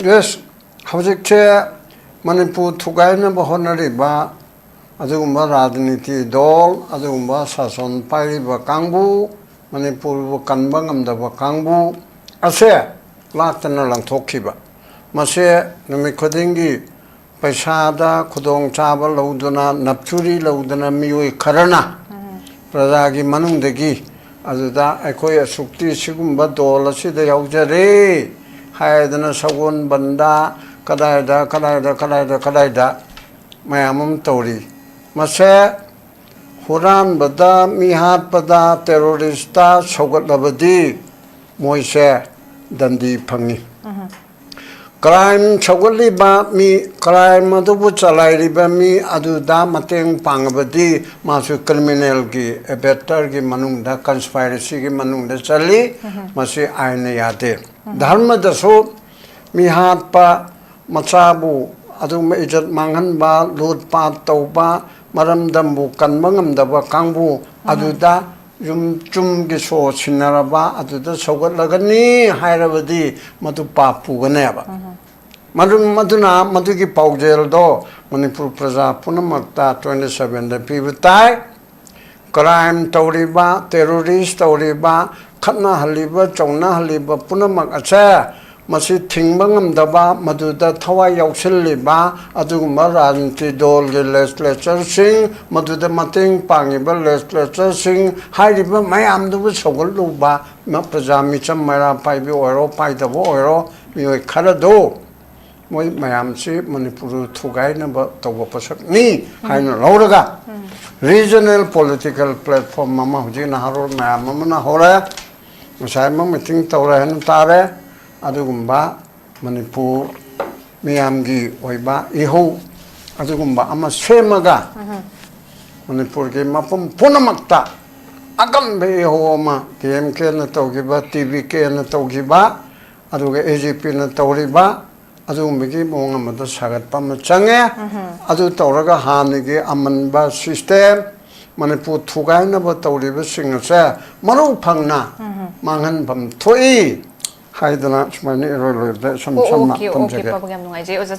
Yes, ꯍꯧꯖꯤꯛꯁꯦ ꯃꯅꯤꯄꯨꯔ ꯊꯨꯒꯥꯏꯅꯕ ꯍꯣꯠꯅꯔꯤꯕ ꯑꯗꯨꯒꯨꯝꯕ ꯔꯥꯖꯅꯤꯇꯤ ꯗꯣꯜ, ꯑꯗꯨꯒꯨꯝꯕ ꯁꯥꯁꯣꯟ ꯄꯥꯏꯔꯤꯕ ꯀꯥꯡꯕꯨ, ꯃꯅꯤꯄꯨꯔꯕꯨ ꯀꯟꯕ ꯉꯝꯗꯕ ꯀꯥꯡꯕꯨ ꯑꯁꯦ ꯂꯥꯛꯇꯅ ꯂꯪꯊꯣꯛꯈꯤꯕ꯫ ꯃꯁꯦ ꯅꯨꯃꯤꯠ ꯈꯨꯗꯤꯡꯒꯤ ꯄꯩꯁꯥꯗ ꯈꯨꯗꯣꯡꯆꯥꯕ ꯂꯧꯗꯨꯅ, ꯅꯞꯆꯨꯔꯤ ꯂꯧꯗꯨꯅ ꯃꯤꯑꯣꯏ ꯈꯔꯅ ꯎꯝ꯫ ꯄ꯭ꯔꯖꯥꯒꯤ ꯃꯅꯨꯡꯗꯒꯤ ꯑꯗꯨꯗ ꯑꯩꯈꯣꯏ ꯑꯁꯨꯛꯇꯤ ꯁꯤꯒꯨꯝꯕ ꯗꯣꯜ ꯑꯁꯤꯗ ꯌꯥꯎꯖꯔꯦ ꯍꯥꯏꯗꯅ ꯁꯒꯣꯜ ꯕꯟꯗ ꯀꯗꯥꯏꯗ, ꯀꯗꯥꯏꯗ, ꯀꯗꯥꯏꯗ, ꯀꯗꯥꯏꯗ ꯃꯌꯥꯝ ꯑꯃ ꯇꯧꯔꯤ꯫ ꯃꯁꯦ ꯍꯨꯔꯥꯟꯕꯗ, ꯃꯤ ꯍꯥꯠꯄꯗ, terroristꯇ ꯁꯧꯒꯠꯂꯕꯗꯤ ꯃꯣꯏꯁꯦ ꯗꯟꯗꯤ ꯐꯪꯉꯤ꯫ ꯎꯝ꯫ ꯀ꯭ꯔꯥꯏꯝ ꯁꯧꯒꯠꯂꯤꯕ ꯃꯤ, ꯀ꯭ꯔꯥꯏꯝ ꯑꯗꯨꯕꯨ ꯆꯂꯥꯏꯔꯤꯕ ꯃꯤ ꯑꯗꯨꯗ ꯃꯇꯦꯡ ꯄꯥꯡꯉꯕꯗꯤ ꯃꯥꯁꯨ ꯀ꯭ꯔꯤꯃꯤꯅꯦꯜꯒꯤ ꯑꯦꯕꯦꯇꯔꯒꯤ ꯃꯅꯨꯡꯗ, ꯀꯟꯁꯄꯥꯏꯔꯦꯁꯤꯒꯤ ꯃꯅꯨꯡꯗ ꯆꯜꯂꯤ꯫ ꯃꯁꯤ ꯑꯥꯏꯟꯅ ꯌꯥꯗꯦ꯫ ꯙꯔꯃꯗꯁꯨ ꯃꯤ ꯍꯥꯠꯄ, ꯃꯆꯥꯕꯨ ꯑꯗꯨꯒꯨꯝꯕ ꯏꯖꯠ ꯃꯥꯡꯍꯟꯕ, ꯂꯨꯠ ꯄꯥꯠ ꯇꯧꯕ, ꯃꯔꯝꯗꯝꯕꯨ ꯀꯟꯕ ꯉꯝꯗꯕ ꯀꯥꯡꯕꯨ ꯑꯗꯨꯗ ꯌꯨꯝ ꯆꯨꯝꯒꯤ ꯁꯣ ꯁꯤꯟꯅꯔꯕ ꯑꯗꯨꯗ ꯁꯧꯒꯠꯂꯒꯅꯤ ꯍꯥꯏꯔꯕꯗꯤ ꯃꯗꯨ ꯄꯥꯞ ꯄꯨꯒꯅꯦꯕ꯫ ꯃꯗꯨ-, ꯃꯗꯨꯅ ꯃꯗꯨꯒꯤ ꯄꯥꯎꯖꯦꯜꯗꯣ ꯃꯅꯤꯄꯨꯔ ꯄ꯭ꯔꯖꯥ ꯄꯨꯝꯅꯃꯛꯇ ꯇ꯭ꯋꯦꯟꯇꯤ ꯁꯚꯦꯟꯗ ꯄꯤꯕ ꯇꯥꯏ꯫ ꯀ꯭ꯔꯥꯏꯝ ꯇꯧꯔꯤꯕ, ꯇꯦꯔꯣꯔꯤꯁ ꯇꯧꯔꯤꯕ, ꯈꯠꯅꯍꯜꯂꯤꯕ, ꯆꯧꯅꯍꯜꯂꯤꯕ ꯄꯨꯝꯅꯃꯛ ꯑꯁꯦ ꯃꯁꯤ ꯊꯤꯡꯕ ꯉꯝꯗꯕ, ꯃꯗꯨꯗ ꯊꯋꯥꯏ ꯌꯥꯎꯁꯤꯜꯂꯤꯕ ꯑꯗꯨꯒꯨꯝꯕ ꯔꯥꯖꯅꯤꯇꯤ ꯗꯣꯜꯒꯤ ꯂꯦꯖꯤꯁꯂꯦꯆꯔꯁꯤꯡ, ꯃꯗꯨꯗ ꯃꯇꯦꯡ ꯄꯥꯡꯉꯤꯕ ꯂꯦꯖꯤꯁꯂꯦꯆꯔꯁꯤꯡ, ꯍꯥꯏꯔꯤꯕ ꯃꯌꯥꯝꯗꯨꯕꯨ ꯁꯧꯒꯠꯂꯨꯕ, ꯃ-, ꯄ꯭ꯔꯖꯥ ꯃꯤꯆꯝ ꯃꯩꯔꯥ ꯄꯥꯏꯕꯤ ꯑꯣꯏꯔꯣ, ꯄꯥꯏꯗꯕ ꯑꯣꯏꯔꯣ, ꯃꯤꯑꯣꯏ ꯈꯔꯗꯨ ꯃꯣꯏ ꯃꯌꯥꯝꯁꯤ ꯃꯅꯤꯄꯨꯔ ꯊꯨꯒꯥꯏꯅꯕ ꯇꯧꯕ ꯄꯣꯠꯁꯛꯅꯤ ꯍꯥꯏꯅ ꯂꯧꯔꯒ, ꯔꯤꯖꯅꯦꯜ ꯄꯣꯂꯤꯇꯤꯀꯦꯜ ꯄ꯭ꯂꯦꯠꯐꯣꯝ ꯑꯃ ꯍꯧꯖꯤꯛ ꯅꯍꯥꯔꯣꯜ ꯃꯌꯥꯝ ꯑꯃꯅ ꯍꯧꯔꯦ, ꯉꯁꯥꯏ ꯑꯃ ꯃꯤꯇꯤꯡ ꯇꯧꯔꯦ ꯍꯥꯏꯅ ꯇꯥꯔꯦ꯫ ꯑꯗꯨꯒꯨꯝꯕ ꯃꯅꯤꯄꯨꯔ ꯃꯤꯌꯥꯝꯒꯤ ꯑꯣꯏꯕ ꯏꯍꯧ ꯑꯗꯨꯒꯨꯝꯕ ꯑꯃ ꯁꯦꯝꯃꯒ, ꯃꯅꯤꯄꯨꯔꯒꯤ ꯃꯐꯝ ꯄꯨꯝꯅꯃꯛꯇ ꯑꯀꯟꯕ ꯏꯍꯧ ꯑꯃ ꯗꯤ ꯑꯦꯝ ꯀꯦꯅ ꯇꯧꯈꯤꯕ, ꯇꯤ ꯕꯤ ꯀꯦꯅ ꯇꯧꯈꯤꯕ, ꯑꯗꯨꯒ ꯑꯦ ꯖꯤ ꯄꯤꯅ ꯇꯧꯔꯤꯕ, ꯑꯗꯨꯒꯨꯝꯕꯒꯤ ꯃꯑꯣꯡ ꯑꯃꯗ ꯁꯥꯒꯠꯄ ꯑꯃ ꯆꯪꯉꯦ꯫ ꯑꯗꯨ ꯇꯧꯔꯒ ꯍꯥꯟꯅꯒꯤ ꯑꯃꯟꯕ ꯁꯤꯁꯇꯦꯝ, ꯃꯅꯤꯄꯨꯔ ꯊꯨꯒꯥꯏꯅꯕ ꯇꯧꯔꯤꯕꯁꯤꯡ ꯑꯁꯦ ꯃꯔꯨ ꯐꯪꯅ ꯃꯥꯡꯍꯟꯐꯝ ꯊꯣꯛꯏ ꯍꯥꯏꯗꯅ ꯁꯨꯃꯥꯏꯅ ꯏꯔꯣꯏ ꯂꯣꯏꯕꯗ ꯏꯁꯝ ꯑꯣ, ꯁꯝꯅ ꯑꯣꯀꯦ, ꯑꯣꯀꯦ, ꯊꯝꯖꯒꯦ꯫ ꯄꯥꯕꯨꯡ, ꯌꯥꯝ ꯅꯨꯡꯉꯥꯏꯖꯩ꯫ ꯑꯣꯖꯥ